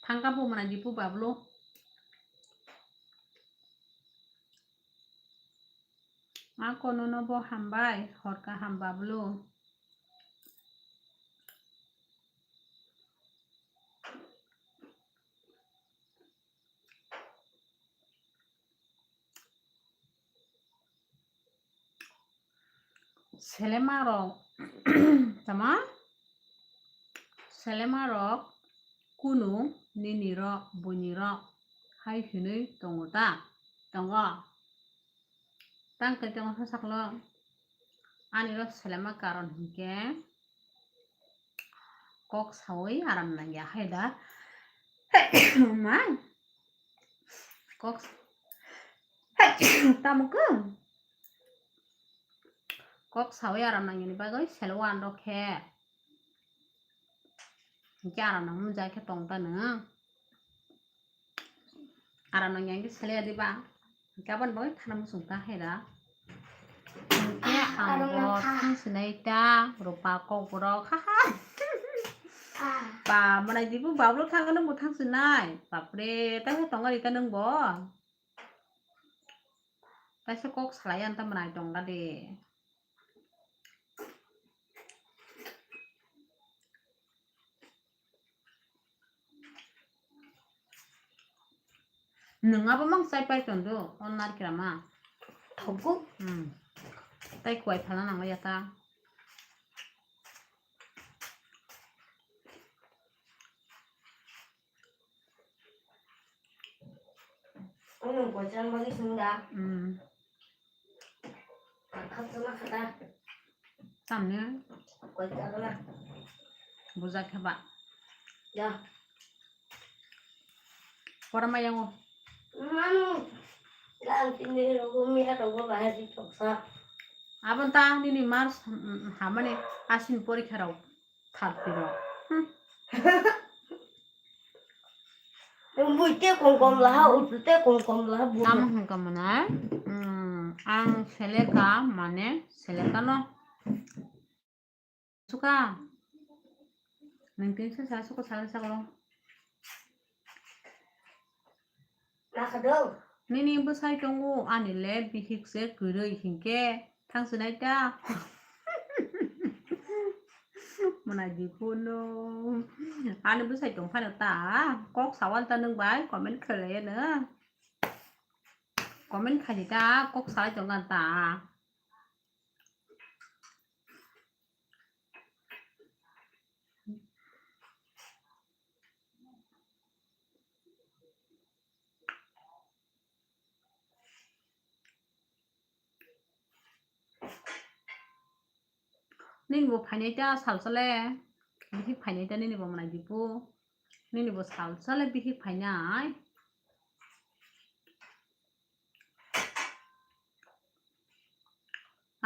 Thangka bo mwnai dipu bablo. Ako nono bo hambai, hor kaham bablo. Selema rok, tama? Selema rok kunu nini rok, buini rok hai hinui tongo ta? Tongo. Tang khe tong saklo ani rok selema karon hinkhe kok saui aram nangya hai da. Ma kok tamo khe kok saui aram nangyani bagwi selo wan rok khe. Hinkhe aram nang mwnjak khe tong ta nwng. Aram nang yang khe sele ya diba? Hinkhe aboni bagwi thana muchung ta hai da. Hinkhe ang bo thang sinai ta rupa kok borok. Ha ha. Ba, mwnai dibu bablo thangkhe nwngbo thangsinai. Bapre, taisa tongo rika nwngbo. Taisa kok salai ang ta mwnai tongda de. Nwng abo mang chai pai tongdo, o narikra ma. Thogo. Hmm. Tai kuai phalna nangla ya ta. Ano kochang bagi sunda. Hmm. Khap sama khata. Tamne. Kochang na. Bujak khaba. Ya. Pora mayango. Manu. Lang tini rogo miya rogo bahar di toksa. Abon ta nini mars, mm, hamani asin porikha rok. Thar tiro. Hmm. Buite kong kom laha, utute kong kom laha, buite. Tamo hwnkha mwnai, mm, ang seleka mane selekano. Suka. Nang tin sa sa suka sa sa lo. Nini bwsai tongo, ani le bihik se kwrwi hinkhe thangsinai ta. Mwnai di phunu. Ani bwsai tong phano ta. Kok sawan ta nwng bai comment khlai no. Comment khai di ta, kok salai tong ta. Nini bo phainai ta salsa le, bihik phainai ta nini bo mwnai di pu, nini bo salsa le bihik phainai.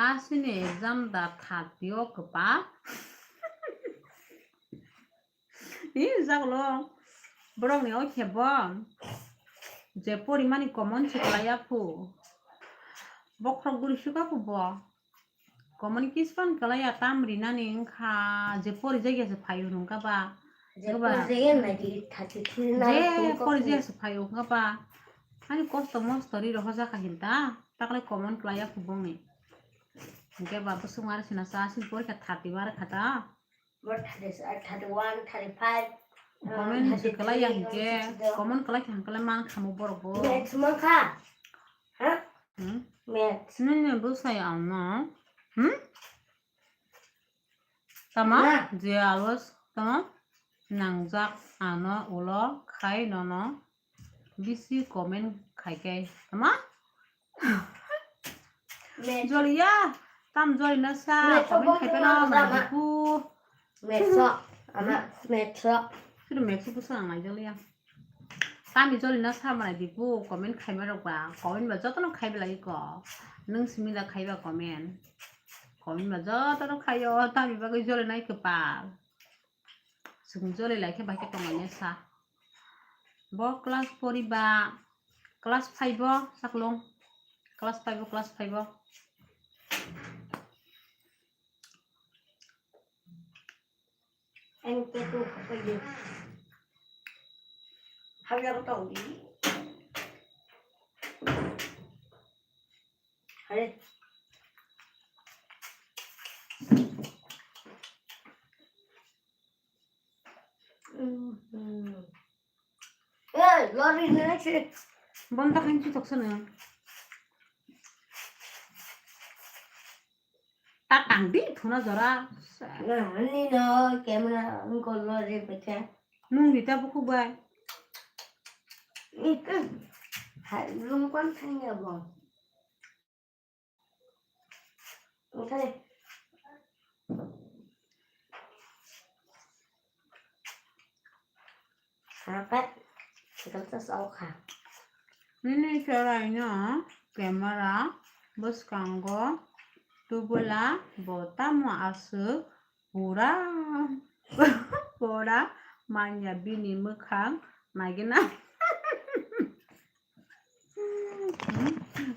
Asini exam da thati o kwpa. Ni jaglo borok ni o khe bo je porimani common se kwlaiya phu. Bokhorok guri suka phu bo. Common kispan kwlaiya tam rinani wngkha je porijak ya se phaio hwnka ba. Je porijak ya se phaio hwnka ba. Ani kosto mosto ri rohor jakha hinta. Takle common kwlaiya phu bongni. Hinkhe ba bwswk ma sina sa sin porikha thirty bar kha ta. Bo thirty, thirty one, thirty five. Common se kwlaiya hinkhe, common kwlai kha hinkhe man khamu borok bo. Maths ma kha. Ha? Hmm? Maths. Nini bwsai ang no. Hmm? Tama? Na. Je always tama? Nangjak ano ulo khai nono. Bisi comment khai kai. Tama? Maths. Joliya. Tam joli na sa. Maths comment khai peno ma diku. Maths. Ama maths. Sudah maths ku sa ngai joliya. Tami joli na sa manai di bu comment khaima rok ba, comment ba joto no khai belai ko. Nung simi da khaiba comment. Comment ba joto no khaio, tami bagwi joli nai kwpal. Sung joli lai khe bai khe tongmani sa. Bo class four ba, class five o saklong. Class five o, class five o. Ang ketu kapaidi. Hawya ko tong di. Hare. Mhm. Eh, lori ni na chiri. Bonta khain chi toksa na. Ta tang di thuna jora. Ni no camera ngko lori pekhe. Nung di ta buku bai. Ni kan. Hai, lung kon thang ya bo. Oke. Apa? Kita tes oka. Nini chwraino camera bwskango tubula bo tamo aswk pura pura manya bini mwkhang naigena.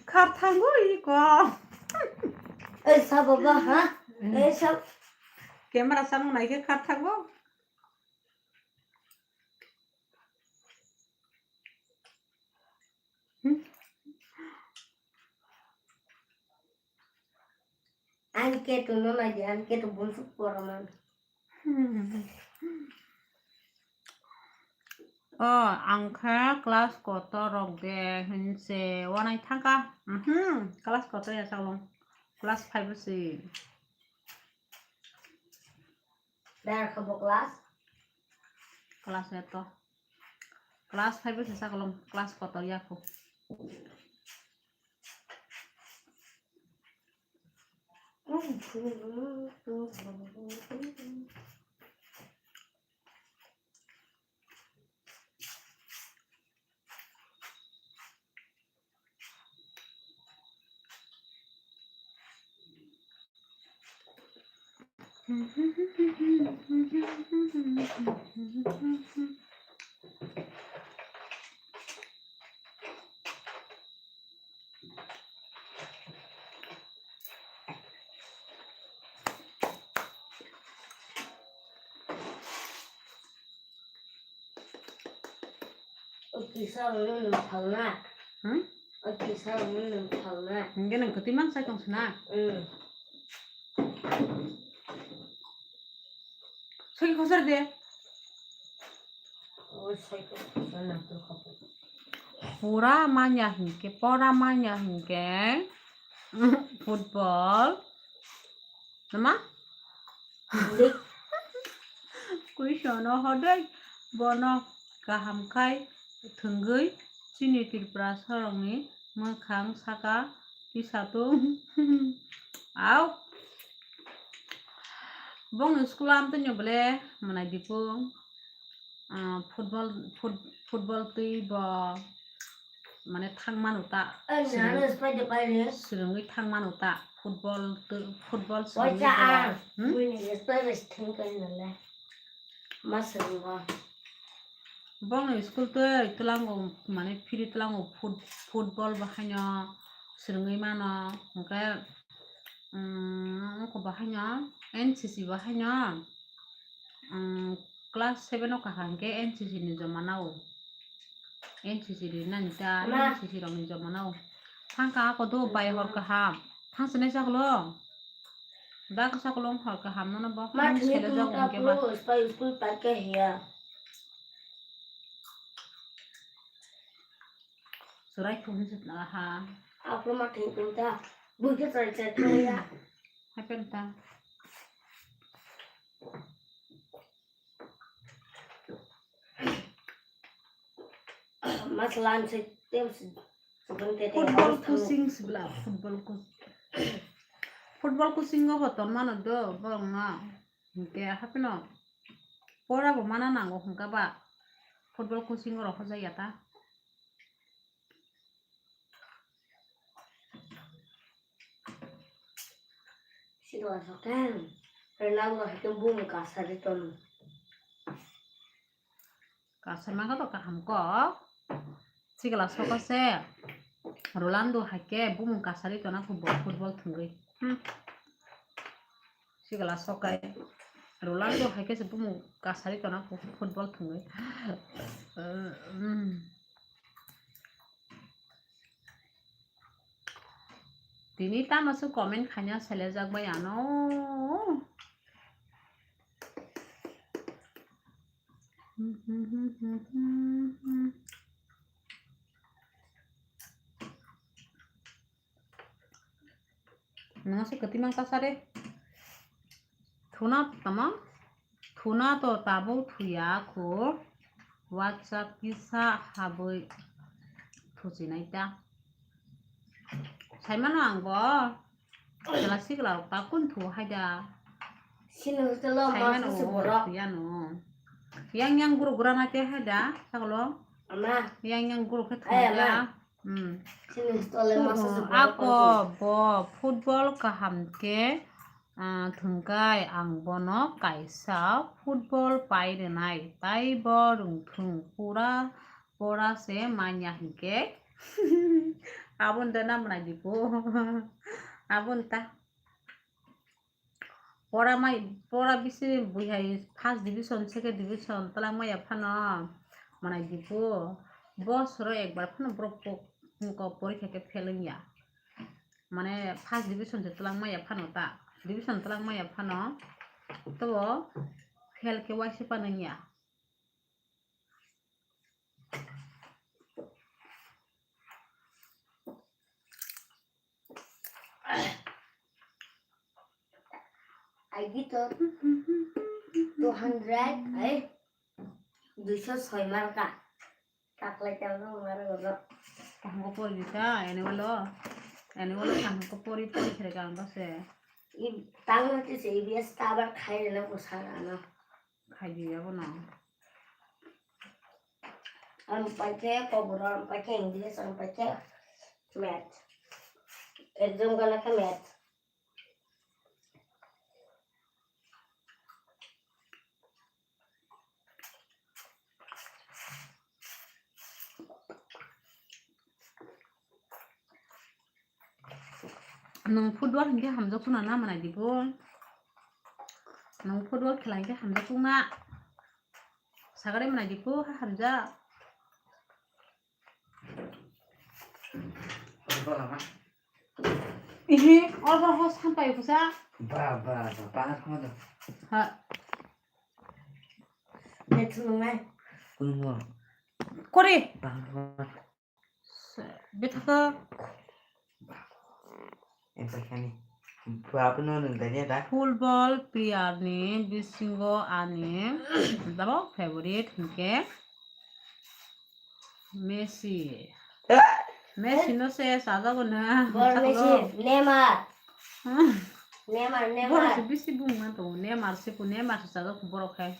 Kharthango iko. Ei, sa baba, ha? Ei, sa. Camera samung naikhe kharthango. Ani keto no nai di, ani keto bunsuk poroman. O, ang khe class kotor rok de hinse wanai thangka. Mhm, class kotor ya saklong. Class five o si. Dar khe bo class? Class ya to. Class five o se saklong, class kotor ya kho. O kisa rok nwng phalna. Hmm? O kisa rok nwng phalna. Hingke nwng kwtwi mang sai tong sina? Hmm. Soi khosor de. O soi khosor na to khapo. Pura manya hingke, pora manya hingke, football. Nama? Question o hodoi bono kaham khai thwngwi chini Tripura sorokni mwkhang saka tisa tung. Au. Bongni school o amtwino bole mwnai dipu, ah, football, foot-, football twi bo mane thang mano ta. Ai, swrwngwi, nana spide paile. Swrwngwi thang mano ta. Football twi, football swrwngwi. Waisa bo. Ang. Hmm? Buini spide thang kai nale. Ma swrwngo. Bongni school twi tlango, mane phiri tlango foot-, football bo haino swrwngwi mano. Hwnkhe, um, oko bo haino N C C bo haino, um, class seven o kaham khe N C C ni joma nao. N C C rinani ta, Ama. N C C rokni joma nao. Thangka ako do bai hor kaham. Thangsinai saklo. Da kasa kolong hor kaham no bo. Ma thini sele tung jok ta hingke ba. Pro, spai school pai ke hiya. Surai khum sut na ha. Apro ma thini tung ta. Bui ke trai trai trai ya. Happen ta. Mas lan se tem se. Football coaching sibla, football coach. Football coaching o bo ton mano do, borok no. Hingke hapeno. Pora bo mana nango hingka ba. Football coaching o rok hoja ya ta. Sino asok ten. Ronaldo hai ke bung kasari ton. Kasarma khe to kaham kok. Sikla soka se Rolando hai khe bumung kasari tona kho bo football thwngwi. Hmm. Sikla sokai Rolando hai khe se bumung kasari tona kho football thwngwi. Hmm. Tini tamo se comment khaina selejak bai ano. Nang se kwtwi mang kasa de. Thuna tamo? Thuna to tabuk thuya kho. Watsa kisa habwi thuchinai ta. Saimano ang bo. Kela sikla rok ta kun thu hai da. Sini hostel o. Saimano mas borok. Thuyano. Yang yang guru gura na te hai da. Sakalo. Ama. Yang yang guru khe thu da. Hmm. Sini hostel o mas borok. Ako bo football kaham khe. Ah, thwngkai ang bono kaisa football pai rwnai, tai bo rwngthwng pura pora se manya hinkhe. Aboni da namwnai dipo. Aboni ta. Pora mai, pora bisi buihai first division, second division twlang maya phano manai dipo. Bosoro ekbar phano borok po-, porikha khe fail wngya. Mane first division se twlang maya phano ta. Division twlangmaya phano tobo fail khe waisa panwngya. Aigi to two hundred, ai, duiso soi marka. Taklai tang no maro no. Kaham ko pori ta, ene walo. Ene walo kaham ko pori pori khere kaham ko se. I tang no ti se I B S ta abar khai le no ko sara no. Khai di ya bono. Ang paikhe kobor, ang paikhe English, ang paikhe math. Exam gana khe math. Nwng football hinkhe hamjak suna na manai di bo. Nwng football khela hinkhe hamjak suna. Sagari manai di bo hamjak. Football ama. Ihi, order ho sampai kusa. Ba, ba, ba, ba, ba, ba. Ha. Next nungai. Kuno. Kore. Ba, ba. Bethaka. Empai khani. Bwabo no nwng dania da? Football player ni bisingo ani jabo favorite hinkhe Messi. Messi no se sajago na. Bor Messi, Neymar. Hmm. Neymar, Neymar. Borok se bisi bung man tongo. Neymar se ku, Neymar se sajak borok hai.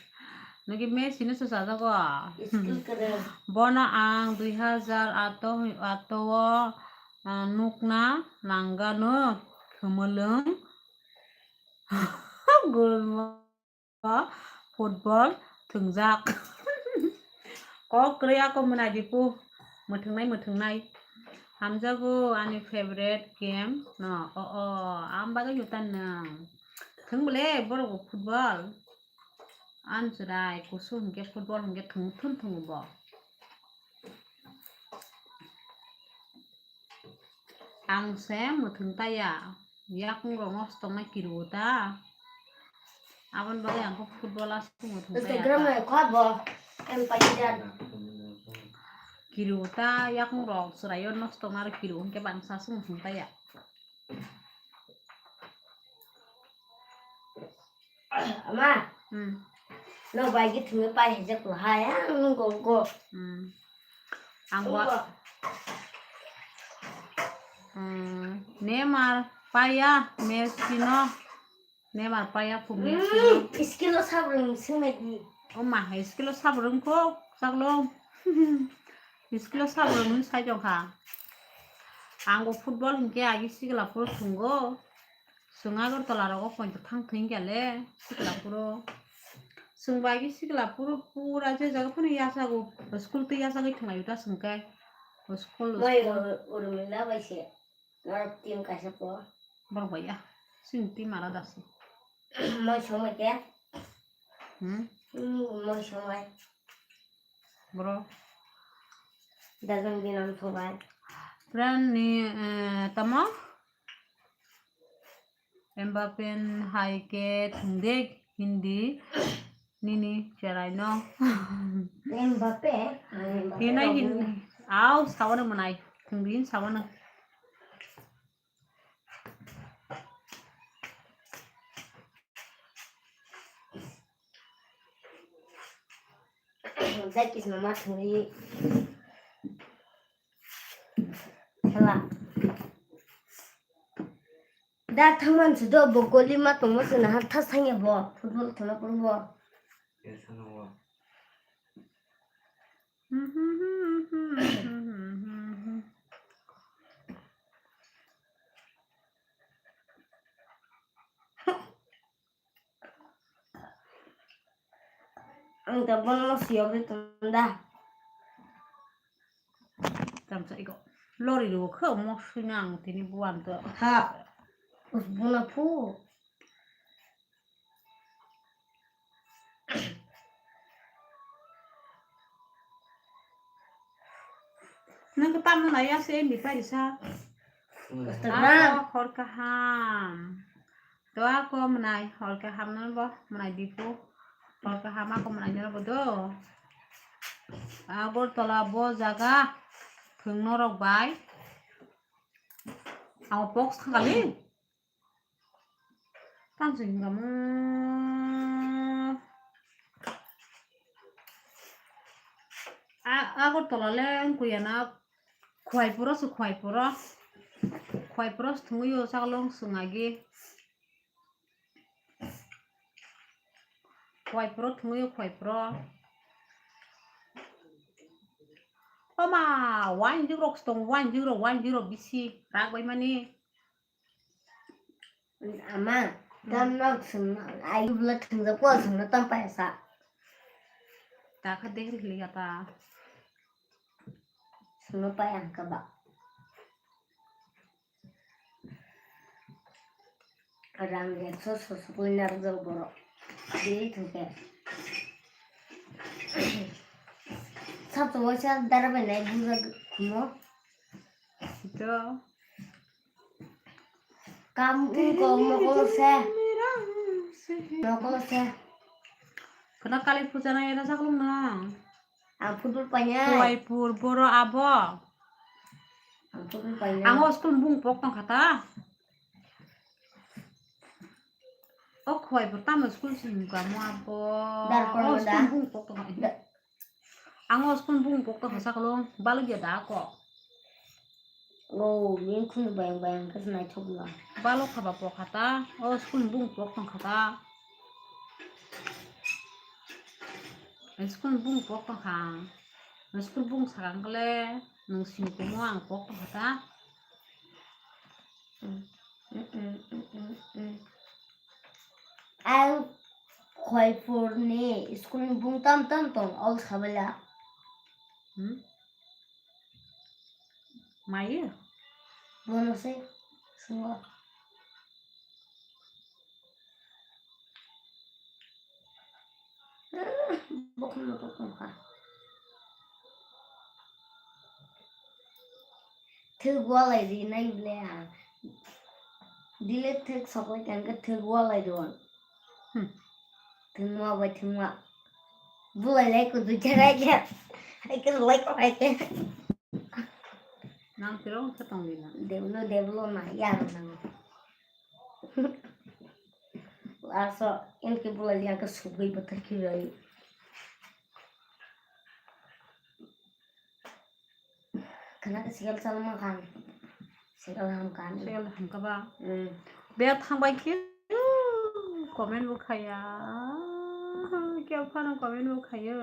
Nogi Messi no se sajago. Skill kwrwng. Bono ang dui hazar ato, ato o, ah, nukna nangano khumulwng gulmo. Football thwngjak. Kok kwrwi ako mwnai di pu. Mwthwngnai, mwthwngnai. Hamjago ani favorite game no. O, o, ang bagwi juta nwng. Thwng bole borok bo football. Ang chwrai kusu hinkhe football hinkhe thwng thun thwngo bo. Ang se mwthwng taya, yakung rok no stoknai kiriwo ta. Aboni bagwi ang khe football aswk mwthwng taya. Instagram ta. Kiriwo ta, yakung rok chwraio no stokna aro kiriwo hinkhe bangsa aswk mwthwng taya. Ama. Hmm. No bai gi thumi pai hijak ko hai ang go go. Hmm. Ang go. Hmm. Neymar paya Messi no. Neymar paya pu Messi no. Hmm. Skill o sabrung sing mai di. O ma hai skill o sabrung ko saklo. Skill o sabrung sai jong kha. Ang go football hinkhe agi sigla puro thungo. Chwng Agartala rogo poito thang thwng kya le sikla puro. Chwng bai khe sikla puro pura je jaga phano yachago school twi yachagwi thwnglaio ta chwng khe. School, moi school. Ur-, Urmila bai se norok team kaisa po. Borok bai ya. Chwng team alada se. Moi somoi khe. Hmm? Hmm, moi somoi. Bro. Dajong dinam somoi. Friend ni, eh, tamo? Mbappe hai khe thwng de Hindi nini cherai no. Mbappe, Mbappe hinai rok hin-, hinai. Au, sawano mwnai. Thwng de hin sawano. Jai kisma ma thwngwi. Khela. Da thangman se do bo goli ma tongmo se na ha tha sanya bo football khela pung bo. Ang ta bono siyok ri tong da. Tamsa iko. Lori ro khe mo sui nang tini buan to. Ha. Us bono phu. Nang ko tamno na ya se mi pai sa. Hmm. Aro hor kaham. To ako mwnai, hor kaham no bo mwnai dipu. Hor kaham ako mwnai no bo do. Agartala bo jaga thwng norok bai. Amo box thang kali. Tang sing kamu. A, Agartala le wngkuyana Khwaipuro se Khwaipuro. Khwaipuro se thwngwi o chaklong swng agi. Khwaipuro thwngwi o Khwaipuro. Oma, wine jugrok se tongo, wine jugrok, wine jugrok bisi rak bai mani. Ama, tam nok sung, ai bla thung da ko sung na tam pa sa. Ta kha dehri hli ya ta. Sung na pa yang ka ba. Rang ekso sosokoi narwkjak borok. Bini thwngkhe. Sat waisa dara bai nai buja khumo. Ito. Kam ko mokol se. Mokol se. Khwna Kali puja nai era saklung na. Ang football painai. Khwaipur boro abo. Ang football painai. Ang o school bung pok tong kha ta. O Khwaipur tamo school simi ka mo abo. Dar kono o da. School bung pok tong kha. Da. Ang o school bung pok tong kha saklung balok ya da ko. O, bini khunu bayang bayang khe naithok no. Balok kha ba pok kha ta, o school ni bung pok tong kha ta. School ni bung pok tong kha. School bung sakang kle nwng sini kumo ang pok tong kha ta. Ang Khwaipur ni school ni bung tam tam tong, ol sabala. Hmm? Maye? Bono se, sungo. Bokhno bokhno kha. Thwk walai rinai ble ang. Dile thwk soklai kha hwnkhe thwk walai rw ang. Hmm. Thwngma bai thwngma. Bulai lai kudu jagai khe. Hai khe lai khe hai khe. Nang tirong khe tongwi na. Deblo deblo na yaro nango. Aso enke bulai liya khe sugwi bwtwr khe bai. Khana khe sikal chalma khan. Sikal ham khan. Sikal ham kha ba. Hmm. Bek thang bai khe. Comment bo khaya. Kya phano comment bo khaya.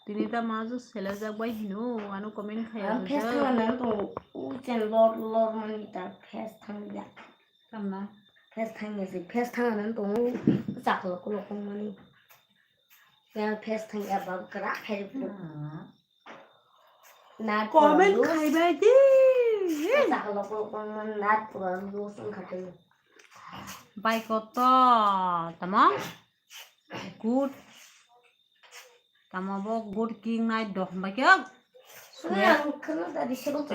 Tini ta ma ju selajak bai hino, ano comment khaya. Ang face thang nan to u chen lor lor mani ta face thang ya. Tamna? Face thang ya si face thang nan to u chaklo kulo kong mani. Ya face thang ya bab kra khai pu. Hmm. Comment khaibai di. Nat pura use wngkha tei. Bai koto tamo? Good. Tamo bo good king nai doh bai khe. Ang khana da di sebo to.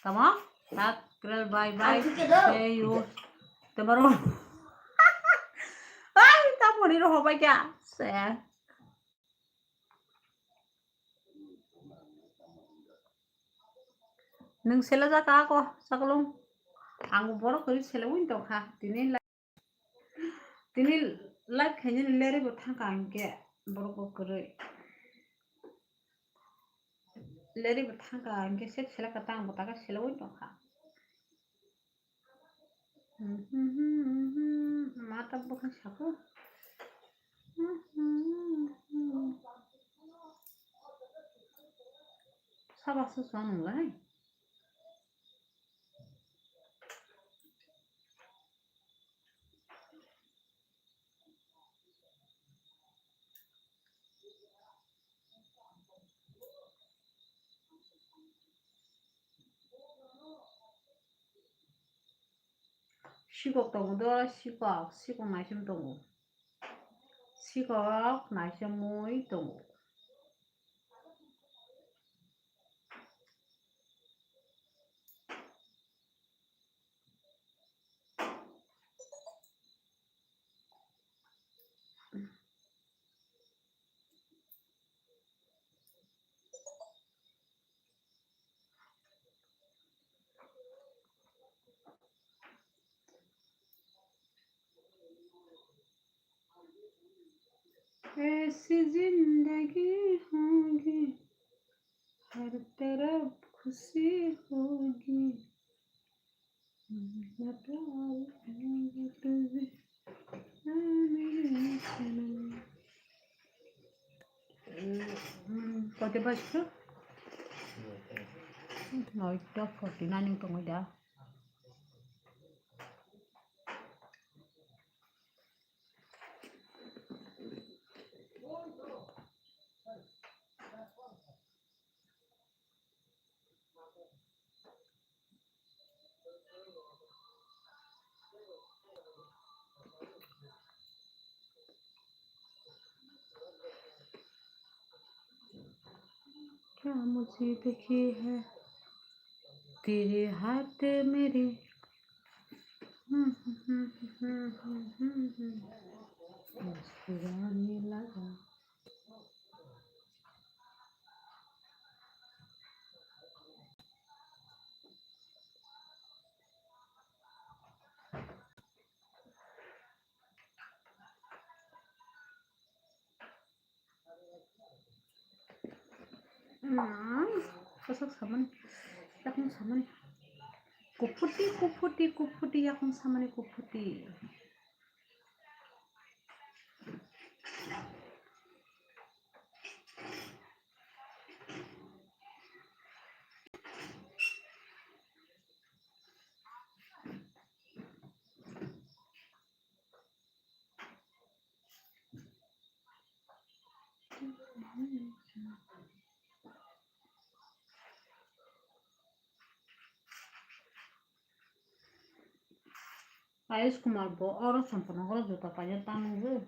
Tamo? Tat krel bye bye. Ang thike do. See you tomorrow. Ai, tamo ni roho bai kya? Se. Nwng selajak ako, saklung. Ang borok kwrwi selaui tongkha. Tini la-, tini live khainani lerwi bo thangkha hinkhe borok bo kwrwi. Lerwi bo thangkha hinkhe sep selaka tang bo taka selaui tongkha. Mata bwkha saka. Saba se song nunglai. Sikok tongo do, sikok, sikok naisim tongo. Sikok naisimwi tongo. ऐसी जिंदगी होगी, हर तरफ खुशी होगी। Kote bajto? Noita forty nine wng tongwi da. क्या मुझे देखी है तेरे हाथ मेरे मुस्कुराने लगा। Kosak samani, yakung samani. Kuputi, kuputi, kuputi, yakung samani kuputi. Ayush Kumar bo oro Champana oro juta paina tang nugwi.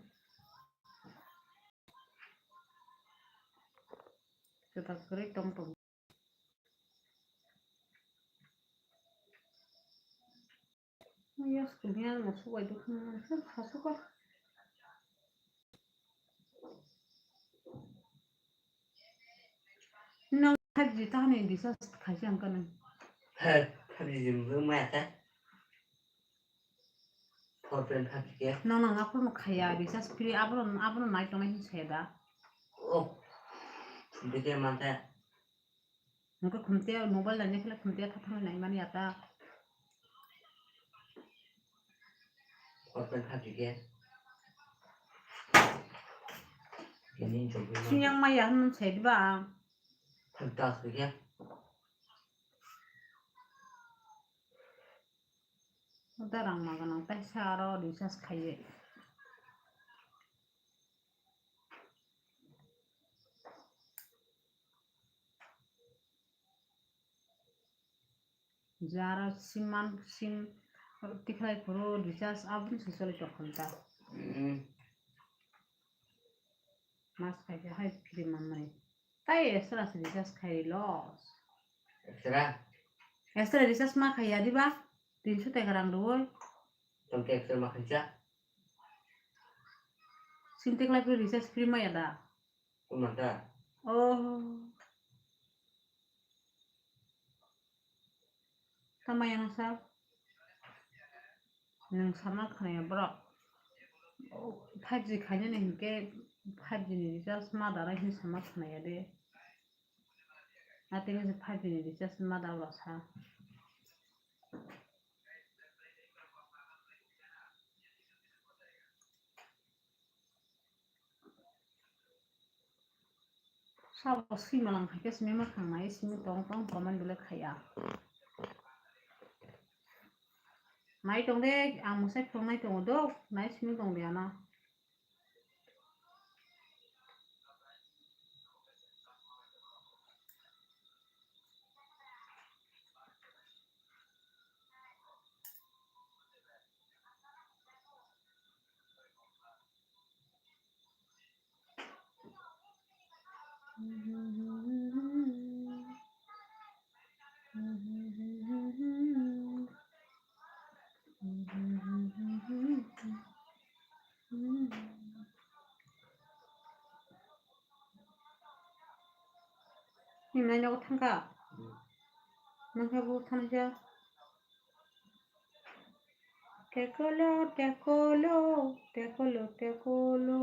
Juta kwrwi tong tong. Yes, kumiya mo subai dukhan mo sa khasuka. Nang five G tahani recharge khaisi ang kanang. He, five G jim maya khe. Four point five G khe. Nang nang aphuru no khaya recharge free abono, abono nai tongnai hin saya da. Oh, khumte khe man khe. Nokhe khumte mobile nai khe khumte tha thang nai mani ata. Four point five G khe. Ini jogwi. Sinyang maya hin saya diba. Thang tas khe. Uda rang maganang taisa aro recharge khaiye. Jara siman sim tikhlai phuru recharge aboni se choli tongkha ta. Mm. Mas khai hai free manmani. Tai extra se recharge khai loss. Extra? Extra recharge ma khai ya diba? Tinso taka rang rwoi. Tong ke extra ma khai cha? Sim tikhlai phuru recharge free ma ya da? Tong ma ta? Oh. Tamo yang sa? Nwng sama khwnaya borok. Five G khainani hinkhe five G ni recharge ma dara hin sama khwnaya de. Atini se five G ni recharge ma da borok sa. Sabo swi malang hai khe simi mwkhang nai simi tong tong comment belai khaiya. Nai tong de, ang mwsai phwrwng nai tongo do, nai simi tong de ano. Himnai nogo thangkha. Nangkhe bo thangjak. Tekolo, tekolo, tekolo, tekolo.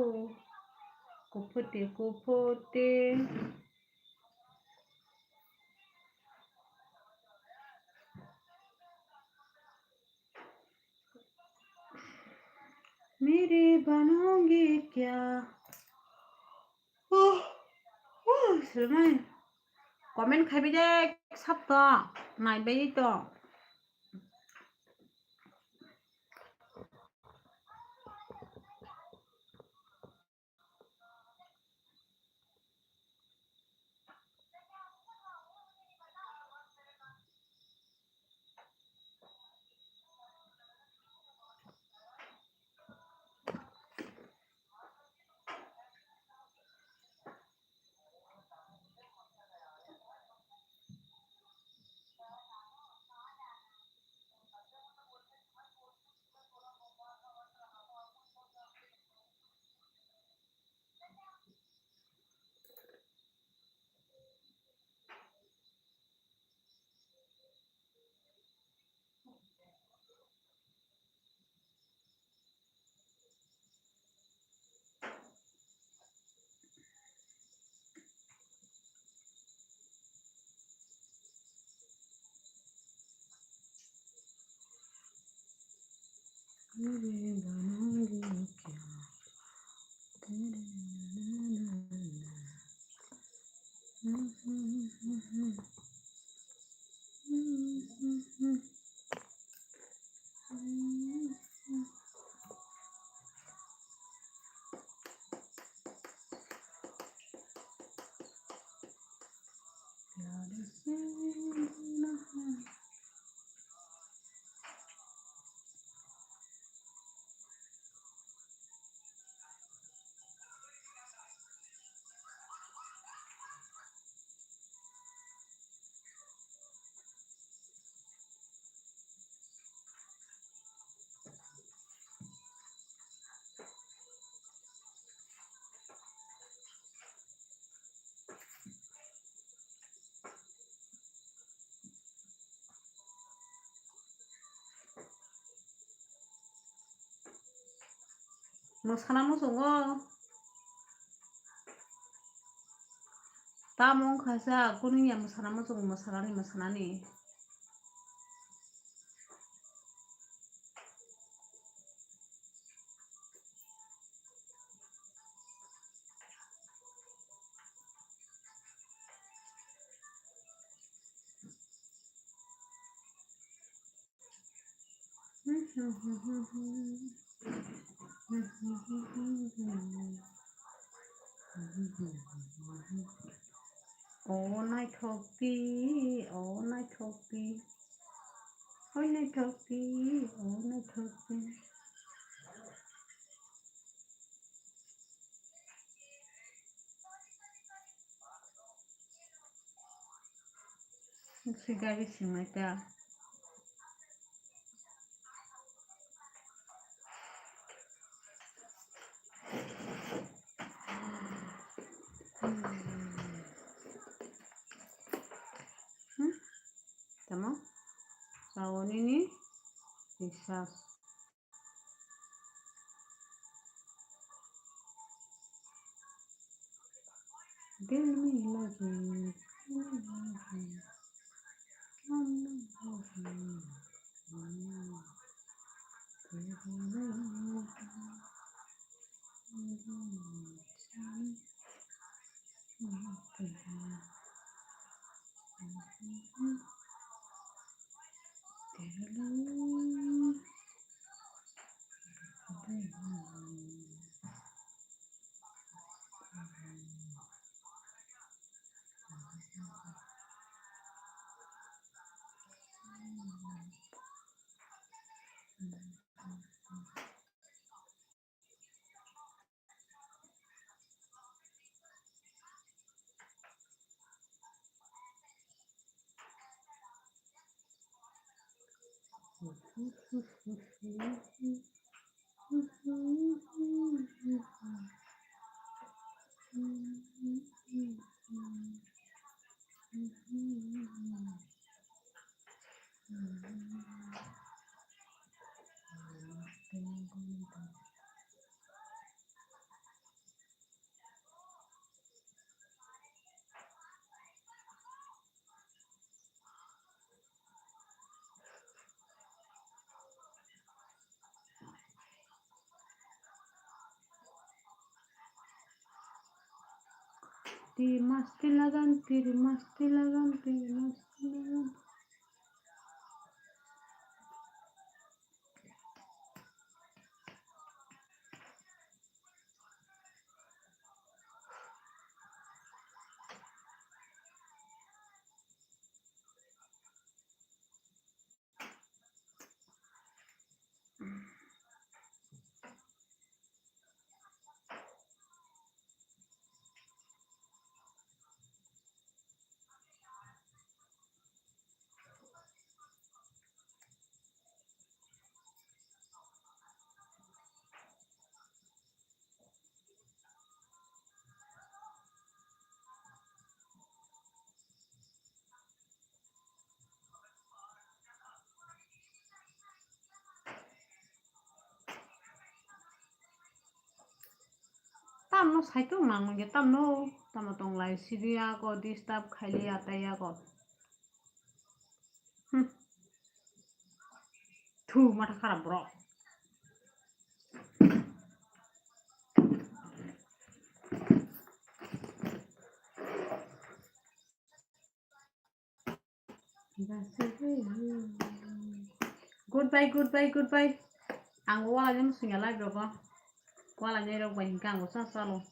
Kuphuti, kuphuti. Mere banangi kya? Oh, oh, Selmai. Comment khaibi de, sab to, naibai to. Mwsana muchungo. Tamo wngkha sa kunu ya mwsana muchung mwsanani mwsanani. O naithok di, o naithok di, o naithok di, o naithok di. Swi gari swngnai ta. Hmm? Tamo? Sao nini recharge. Dil mein lagi, dil mein lagi. तेरी मस्ती लगन, तेरी मस्ती लगन, तेरी मस्ती लगन. Tamno saitok nang nungya, tamno, tamo tonglai sidi yago, disturb khaili atai yago. Hmm. Thu, matha kharap borok. Goodbye, goodbye, goodbye. Ang wala ni musung ya live rogo. Wala ni rok bai hingka ang usa salo.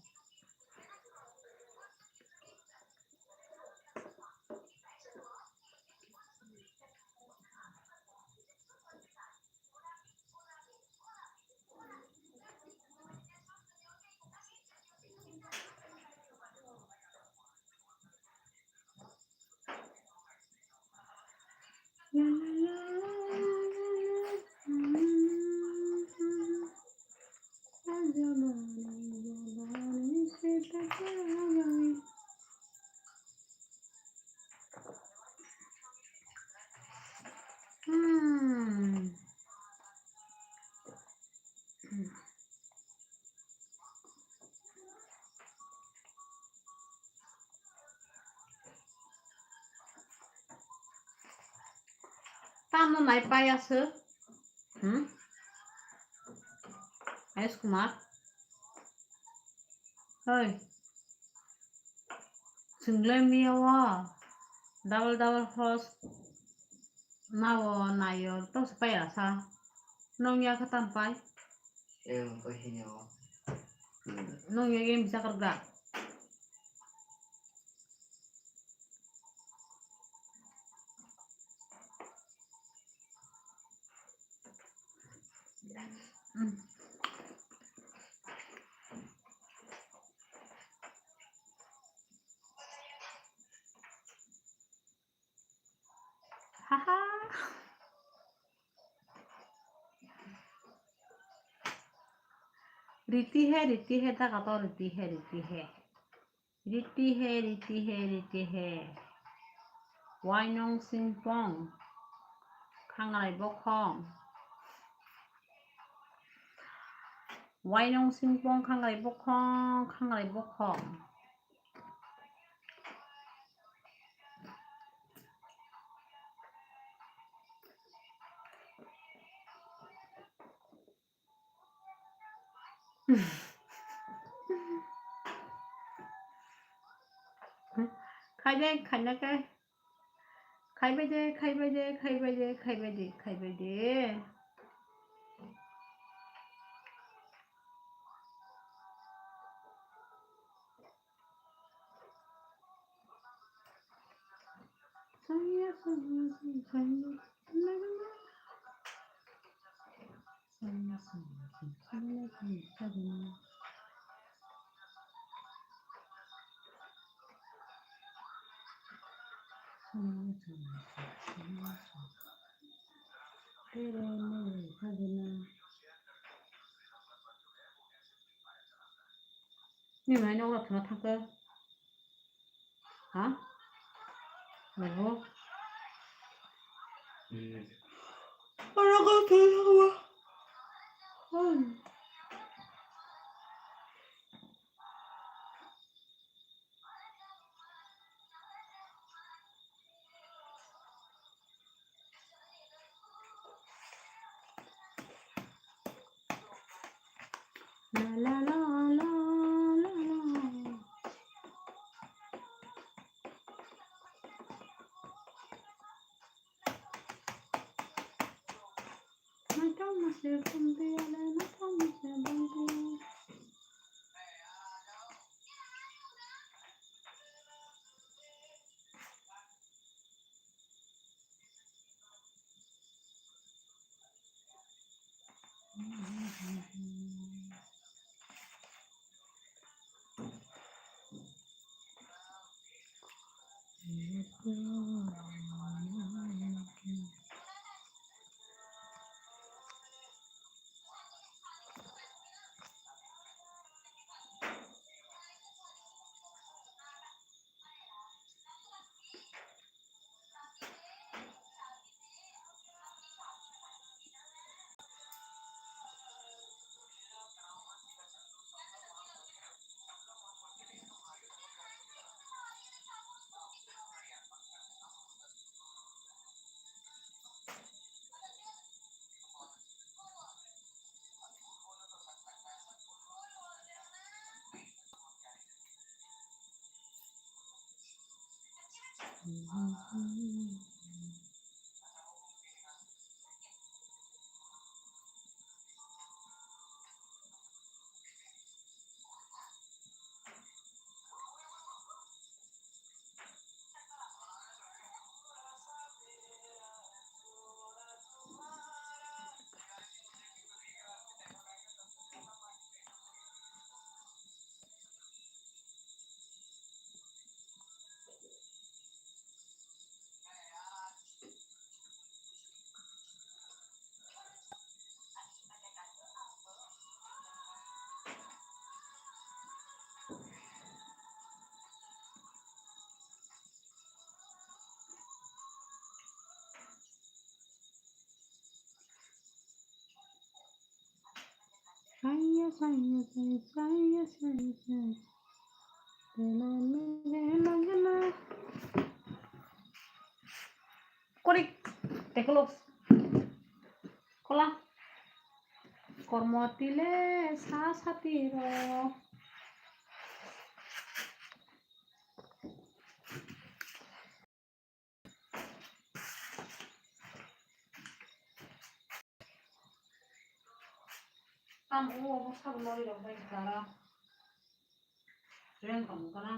Hmm. Tamo nai paya se. Hmm? Ayush Kumar. Hoi. Chwng le miya o double double host nao naio, to se pai rasa. Nong ya khe tam pai? Em, pai hini o. Nong ya game bisa kerja. Haha. Riti he, riti he, ta kato riti he, riti he. Riti he, riti he, riti he. Wainung singpong. Khangrai bokhong. Wainung singpong, khangrai bokhong, khangrai bokhong. Khai de, khai na ke. Khai bai de, khai bai de, khai bai de, khai bai de, khai bai de. Ni mai nok rok thangna thangkhe. Ha? Babu. Hmm. Oro kok thangna thangma. Hmm. La, la, la, la, la, la. Saya, saya, saya, saya, saya, saya. Tela, tela, tela. Korik, tekolok. Kola. Kormo tile sa sati ro. Tamo o obo sabo lori rok bai dara. Reng tong kana.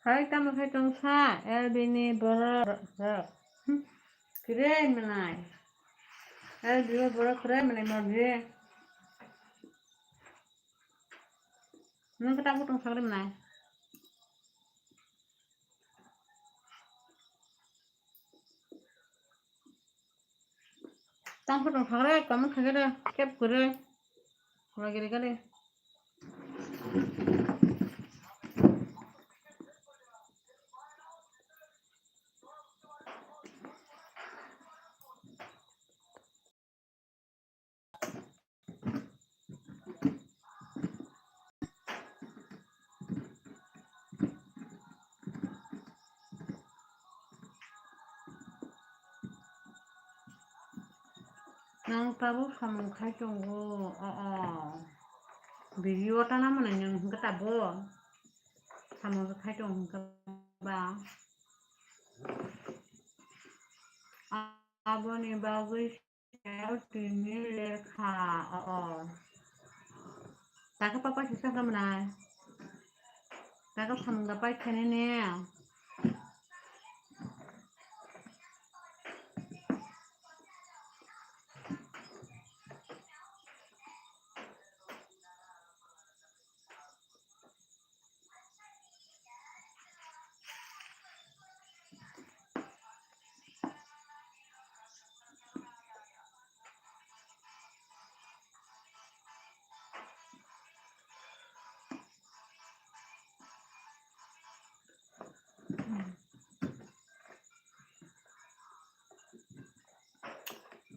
Hai, tamo khai tong sa, L B ni borok rok. Hmm. Kire menai. L B o borok kire menai mordi. Nung kata aku tong sakri menai. Tang phu tong thang re, comment khai re, kep kure. Kula giri gale. Nang tabuk samung khai tongo, o, o. Video tana mane nwng hwnkhe tabuk samung khai tongo hwnkhe ba. Aboni bagwi se tini lekha o. Taka papa kisa khamnai. Taka samung da pai khainai ne.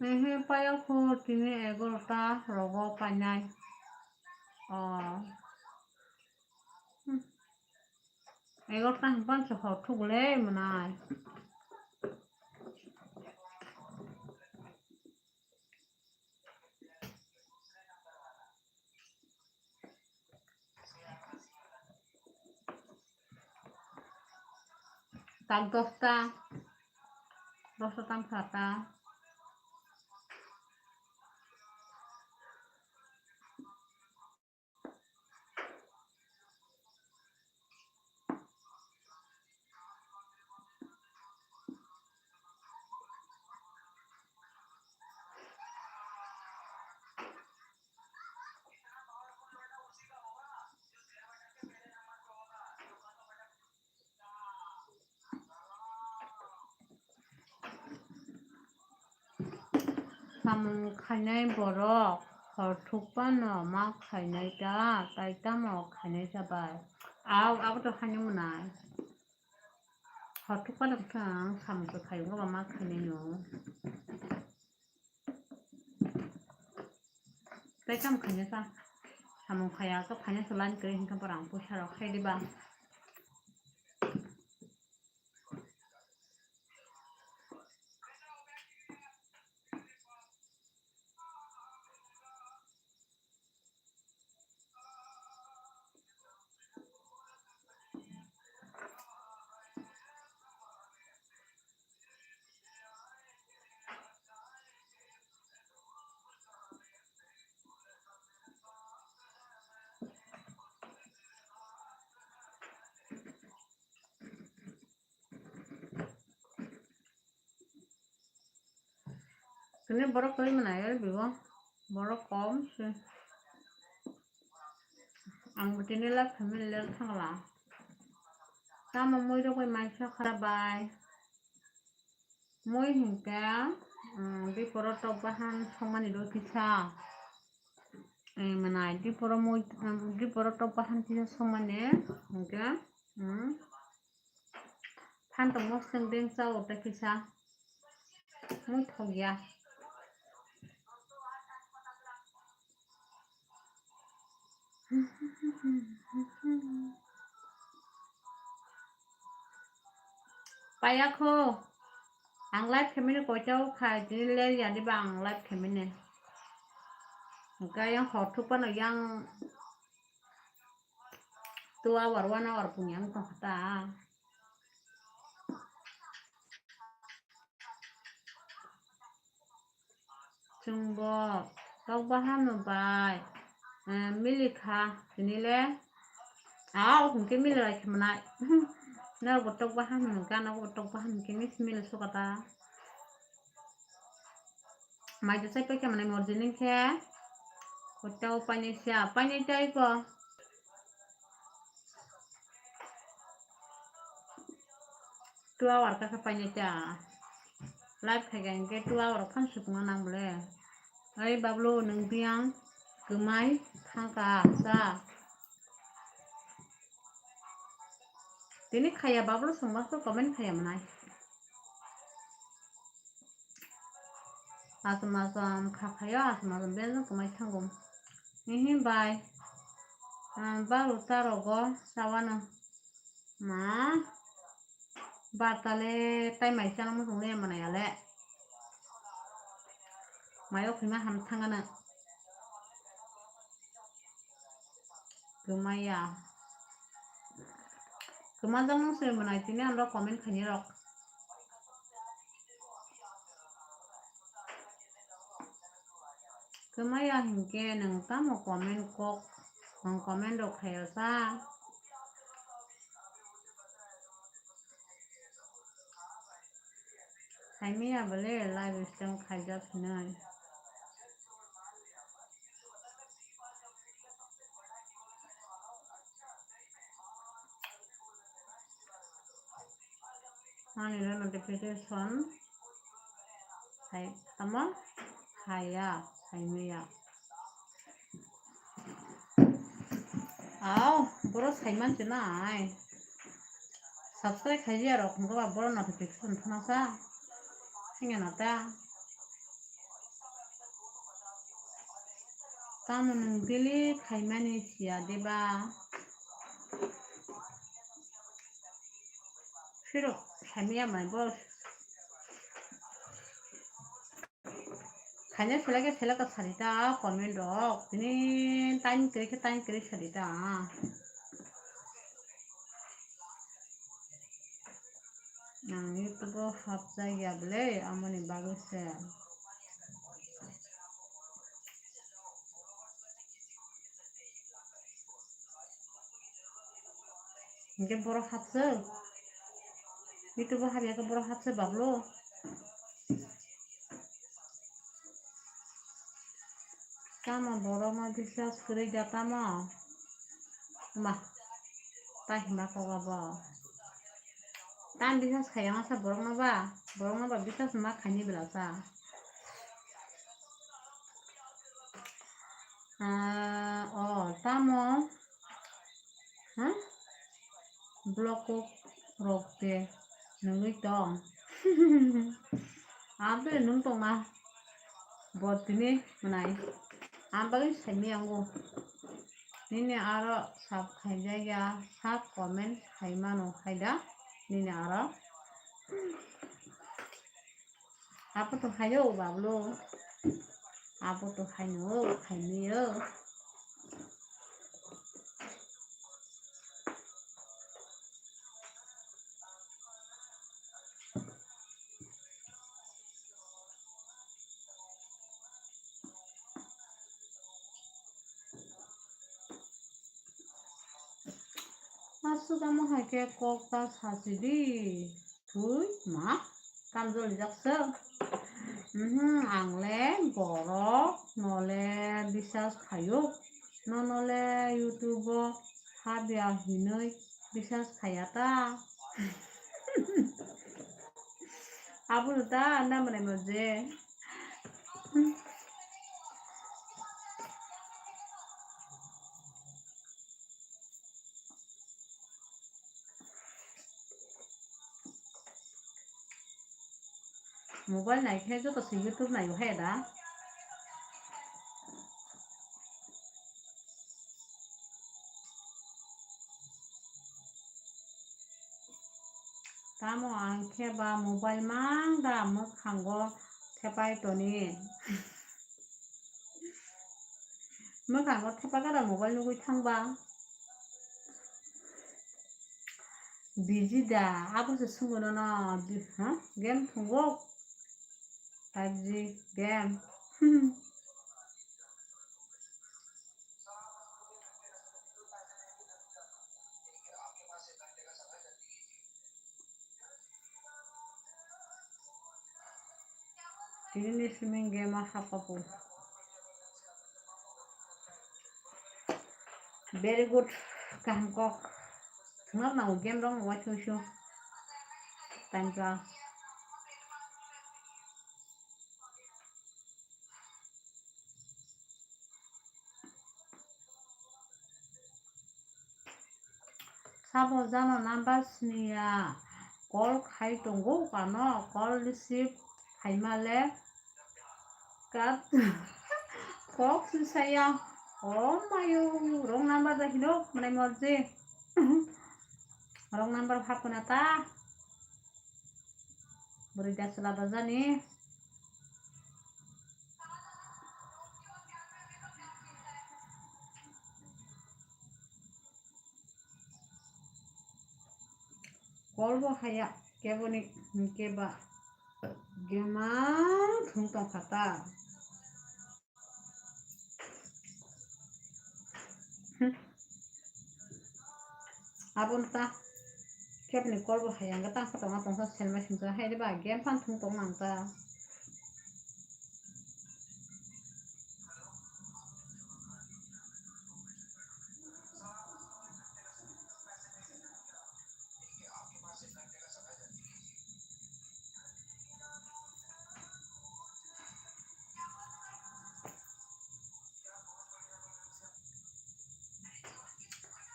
Ehe, payakho tini egarota rogo painai. O. Hmm. Egarota hwnba se hor thuk le mwnai. Tak dosta, dosta tam kha ta. Samung khainai borok hor thukphano ma khainai ta, tai tamo khainai sa bai? Au, abo to khainai mwnai. Hor thukphano khe ang samung khe khai wngkha ba ma khainai no. Tai kam khainai sa? Samung khaya khe financial line kwrwi hwnkhe borok ang puisa rok khai diba? Tini borok twi mwnai o bibo, borok kom se. Ang bo tini live family le thangla. Tamo mui rok bai mai sa khara bai. Mui hinkhe, um, biporo tok bahan songmani do kisa. Eh, mwnai, biporo mui, um, biporo tok bahan kisa songmani hinkhe, um, Phan tongmo swng deng cha o ta kisa. Mui thok ya. Paya kho. Ang live khaimani koita o khai, tini ler ya diba ang live khaimani. Hwnkhe yang hor thuk phano yang two hour, one hour pung yang tong kha ta. Chwngbo tok bahan no bai, eh, mili kha tini le. Au, hwnkhe mili lai khe mwnai. Norok bo tok bahan hwnkha, norok bo tok bahan hwnkhe mili suka ta. Mai da sai paikha mwnai morjini khe. Koita o painai sia, painai tai ko. Two hour kha khe painai ta. Live khai kha hinkhe two hour phan sukuma nang bole. Oi Bablu, nwng biyang kwmai thangkha sa. Tini khaya Bablu songma khe comment khaya mwnai. Asam asam kha khayo, asam asam bel no kwmai thango. Hihi bai, ah, baru ta rogo sawano. Ma, barta le tai mai chana muchung le manaya le. Mayo khima ham thangana. Kwmaya. Kwmajak nung se mwnai tini ang rok comment khaini rok. Maya hinkhe nwng tamo comment kok, nwng comment rok khaio sa? Khaimaya bole live stream khaijak hinwi. Ani le notification hai tamo haya, hai maya. Au, boro saiman se nai. Subscribe khaijak rok hwnba boro notification thana sa. Hingya na ta. Tamo nwng delete khaimani siya deba? Phirok khaimaya mai bo. Khaina seleka seleka sarita comment rok. Tini time kwrwi khe time kwrwi sarita. Ang YouTube o hapjak ya bwle, amoni bagwi se. Hinkhe borok hapswk? YouTube o hapya khe borok hapswk bablo? Tamo borokno biswas kwrwi da tamo? Ma, ta hima kok abo. Tam biswas khaiya masa borokno ba? Borokno ba biswas ma khaini bela sa? Ah, o, tamo? Ha? Block kok rok de nungwi tong. Abe nung tongma. Bo tini mwnai. Ang bagwi saimaya wngo. Nini aro sub khaijak ya, sub comment khai mano khai da. Nini aro. Abo to hayo bablo. Abo to haino, haino. Aswk amo hai khe kok ta sachidi. Thui ma? Kam jolijak se? Mhm, ang le borok no le biswas khaio. Nono le YouTube o habya hinwi biswas khaiya ta? Abono ta anda mwnai mo je. Mobile nai khe joto se YouTube nai o hai da. Tamo ang khe ba mobile mang da mwkhango thepai toni. Mwkhango thepa gada mobile nugwi thangba. Busy da, abo se swngo nono, bi-, ha? Game thwngo? Five G game. Tini ni swimming game o haphapo. Very good, kaham kok. Thwngna nango game rok waithung sung. Time pass. Sabo jano number siniya, call khai tongo, kano call receive khaima le kat kok sisaya. O mayu, wrong number da hino, mwnai morji. Wrong number hapuna ta. Bwrwi da chwla da jani. Call bo haya kebo ni hinkhe ba gema thung tong kha ta. Aboni ta kebni call bo hai ang ta kha tongo tongsa selma singsa hai de ba game phan thung tong nang ta.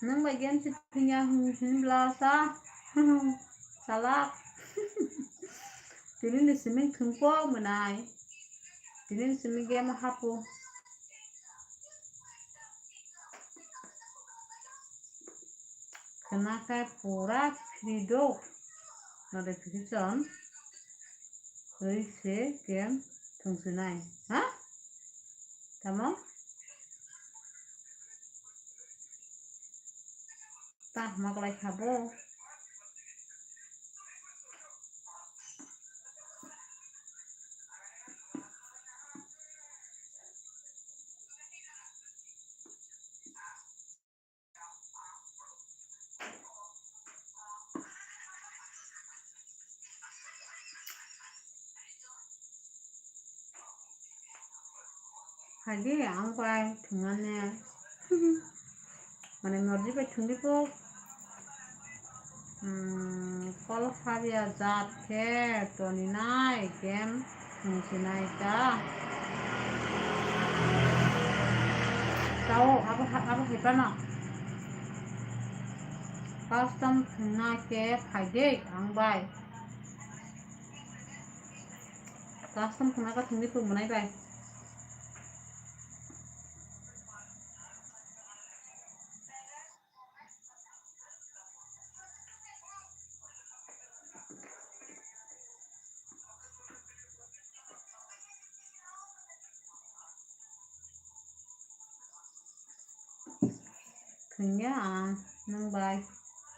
Nwng bai game se thwngya hwn-, hwnbla sa. Salak. Tini ni simi thwngpo mwnai. Tini ni simi game hapo. Khwna khe pura free do. Notification rwi se game thwngsinai. Ha? Tamo? Ta hama kwlai kha bo. Phaidi ang bai thwngmani. Mane morji bai thwngdi kok. Hmm, kol habya jat khe toni nai game thwngsinai ta. Tao abo ha-, abo hai phano. Custom thwngna khe phaidi ang bai. Custom khwna khe thwngdi kok mwnai bai. Thwngya ang nwng bai,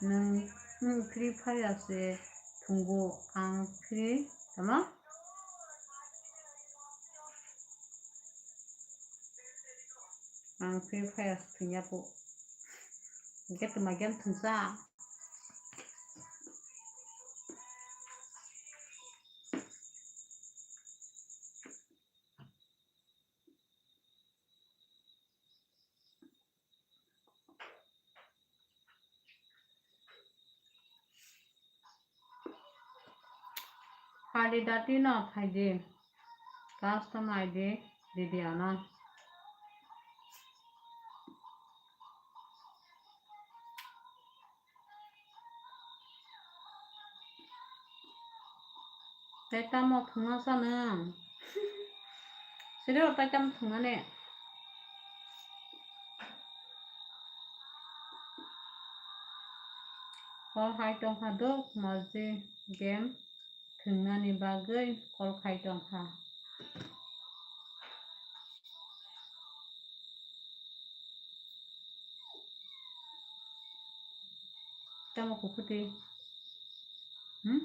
nwng, nwng Free Fire se thwngo ang free, tamo? Ang Free Fire se thwngya po. Hwnkhe twma game thwngsa. Phaidi dati no phaidi. Custom I D didi ano. Tei tamo thwngna sa nwng? Siri o tei tamo thwngna ne? Hor hai tongkha dok, morji game thwngnani bagwi call khai tongkha. Tamo kukuti. Hmm?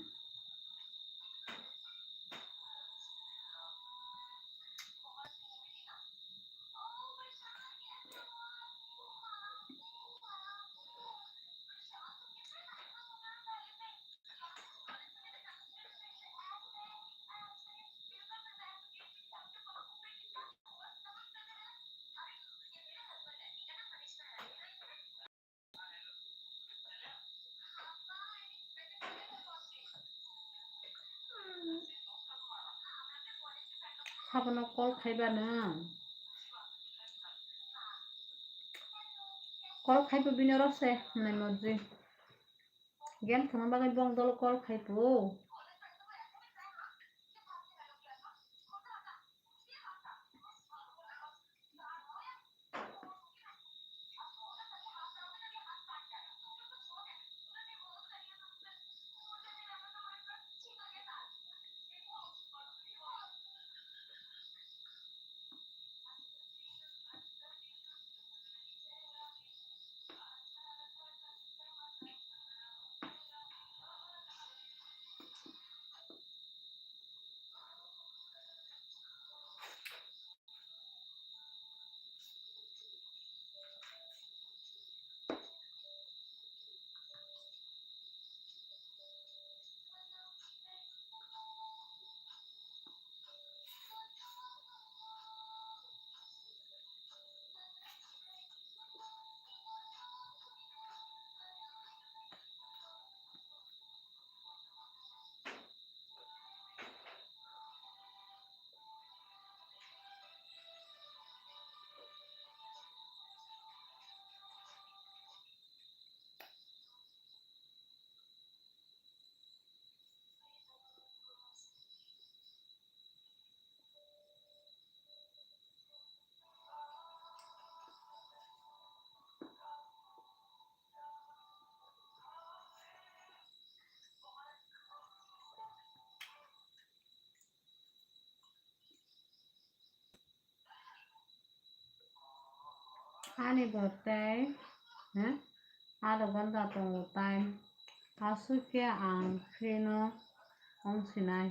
Sabono call khaiba nwng. Call khaibo bini oro se hwnwi morji. Game thwngna bagwi bong dolo call khaibo. Ani bo tei, ha? Adha ghonta tongo time. Aswk khe ang free no wng sinai.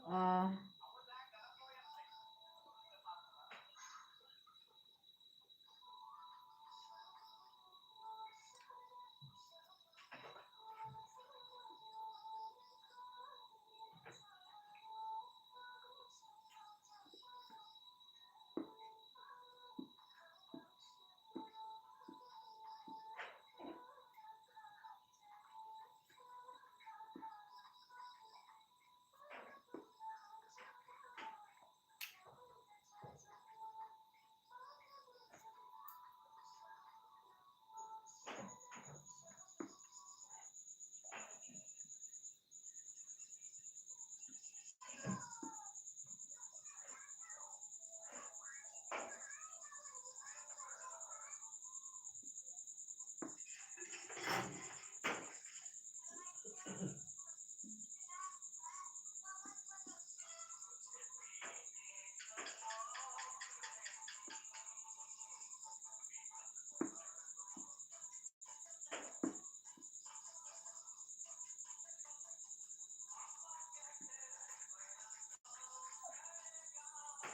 Ah.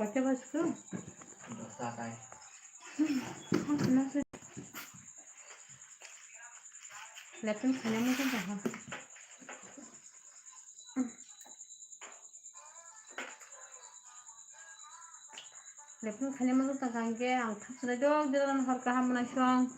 Koita basko? Dosta tai. Laptop khana mo tong ha. Laptop khana mo tong ha ke ang thap swnai dok dok hor kaham mwnai song.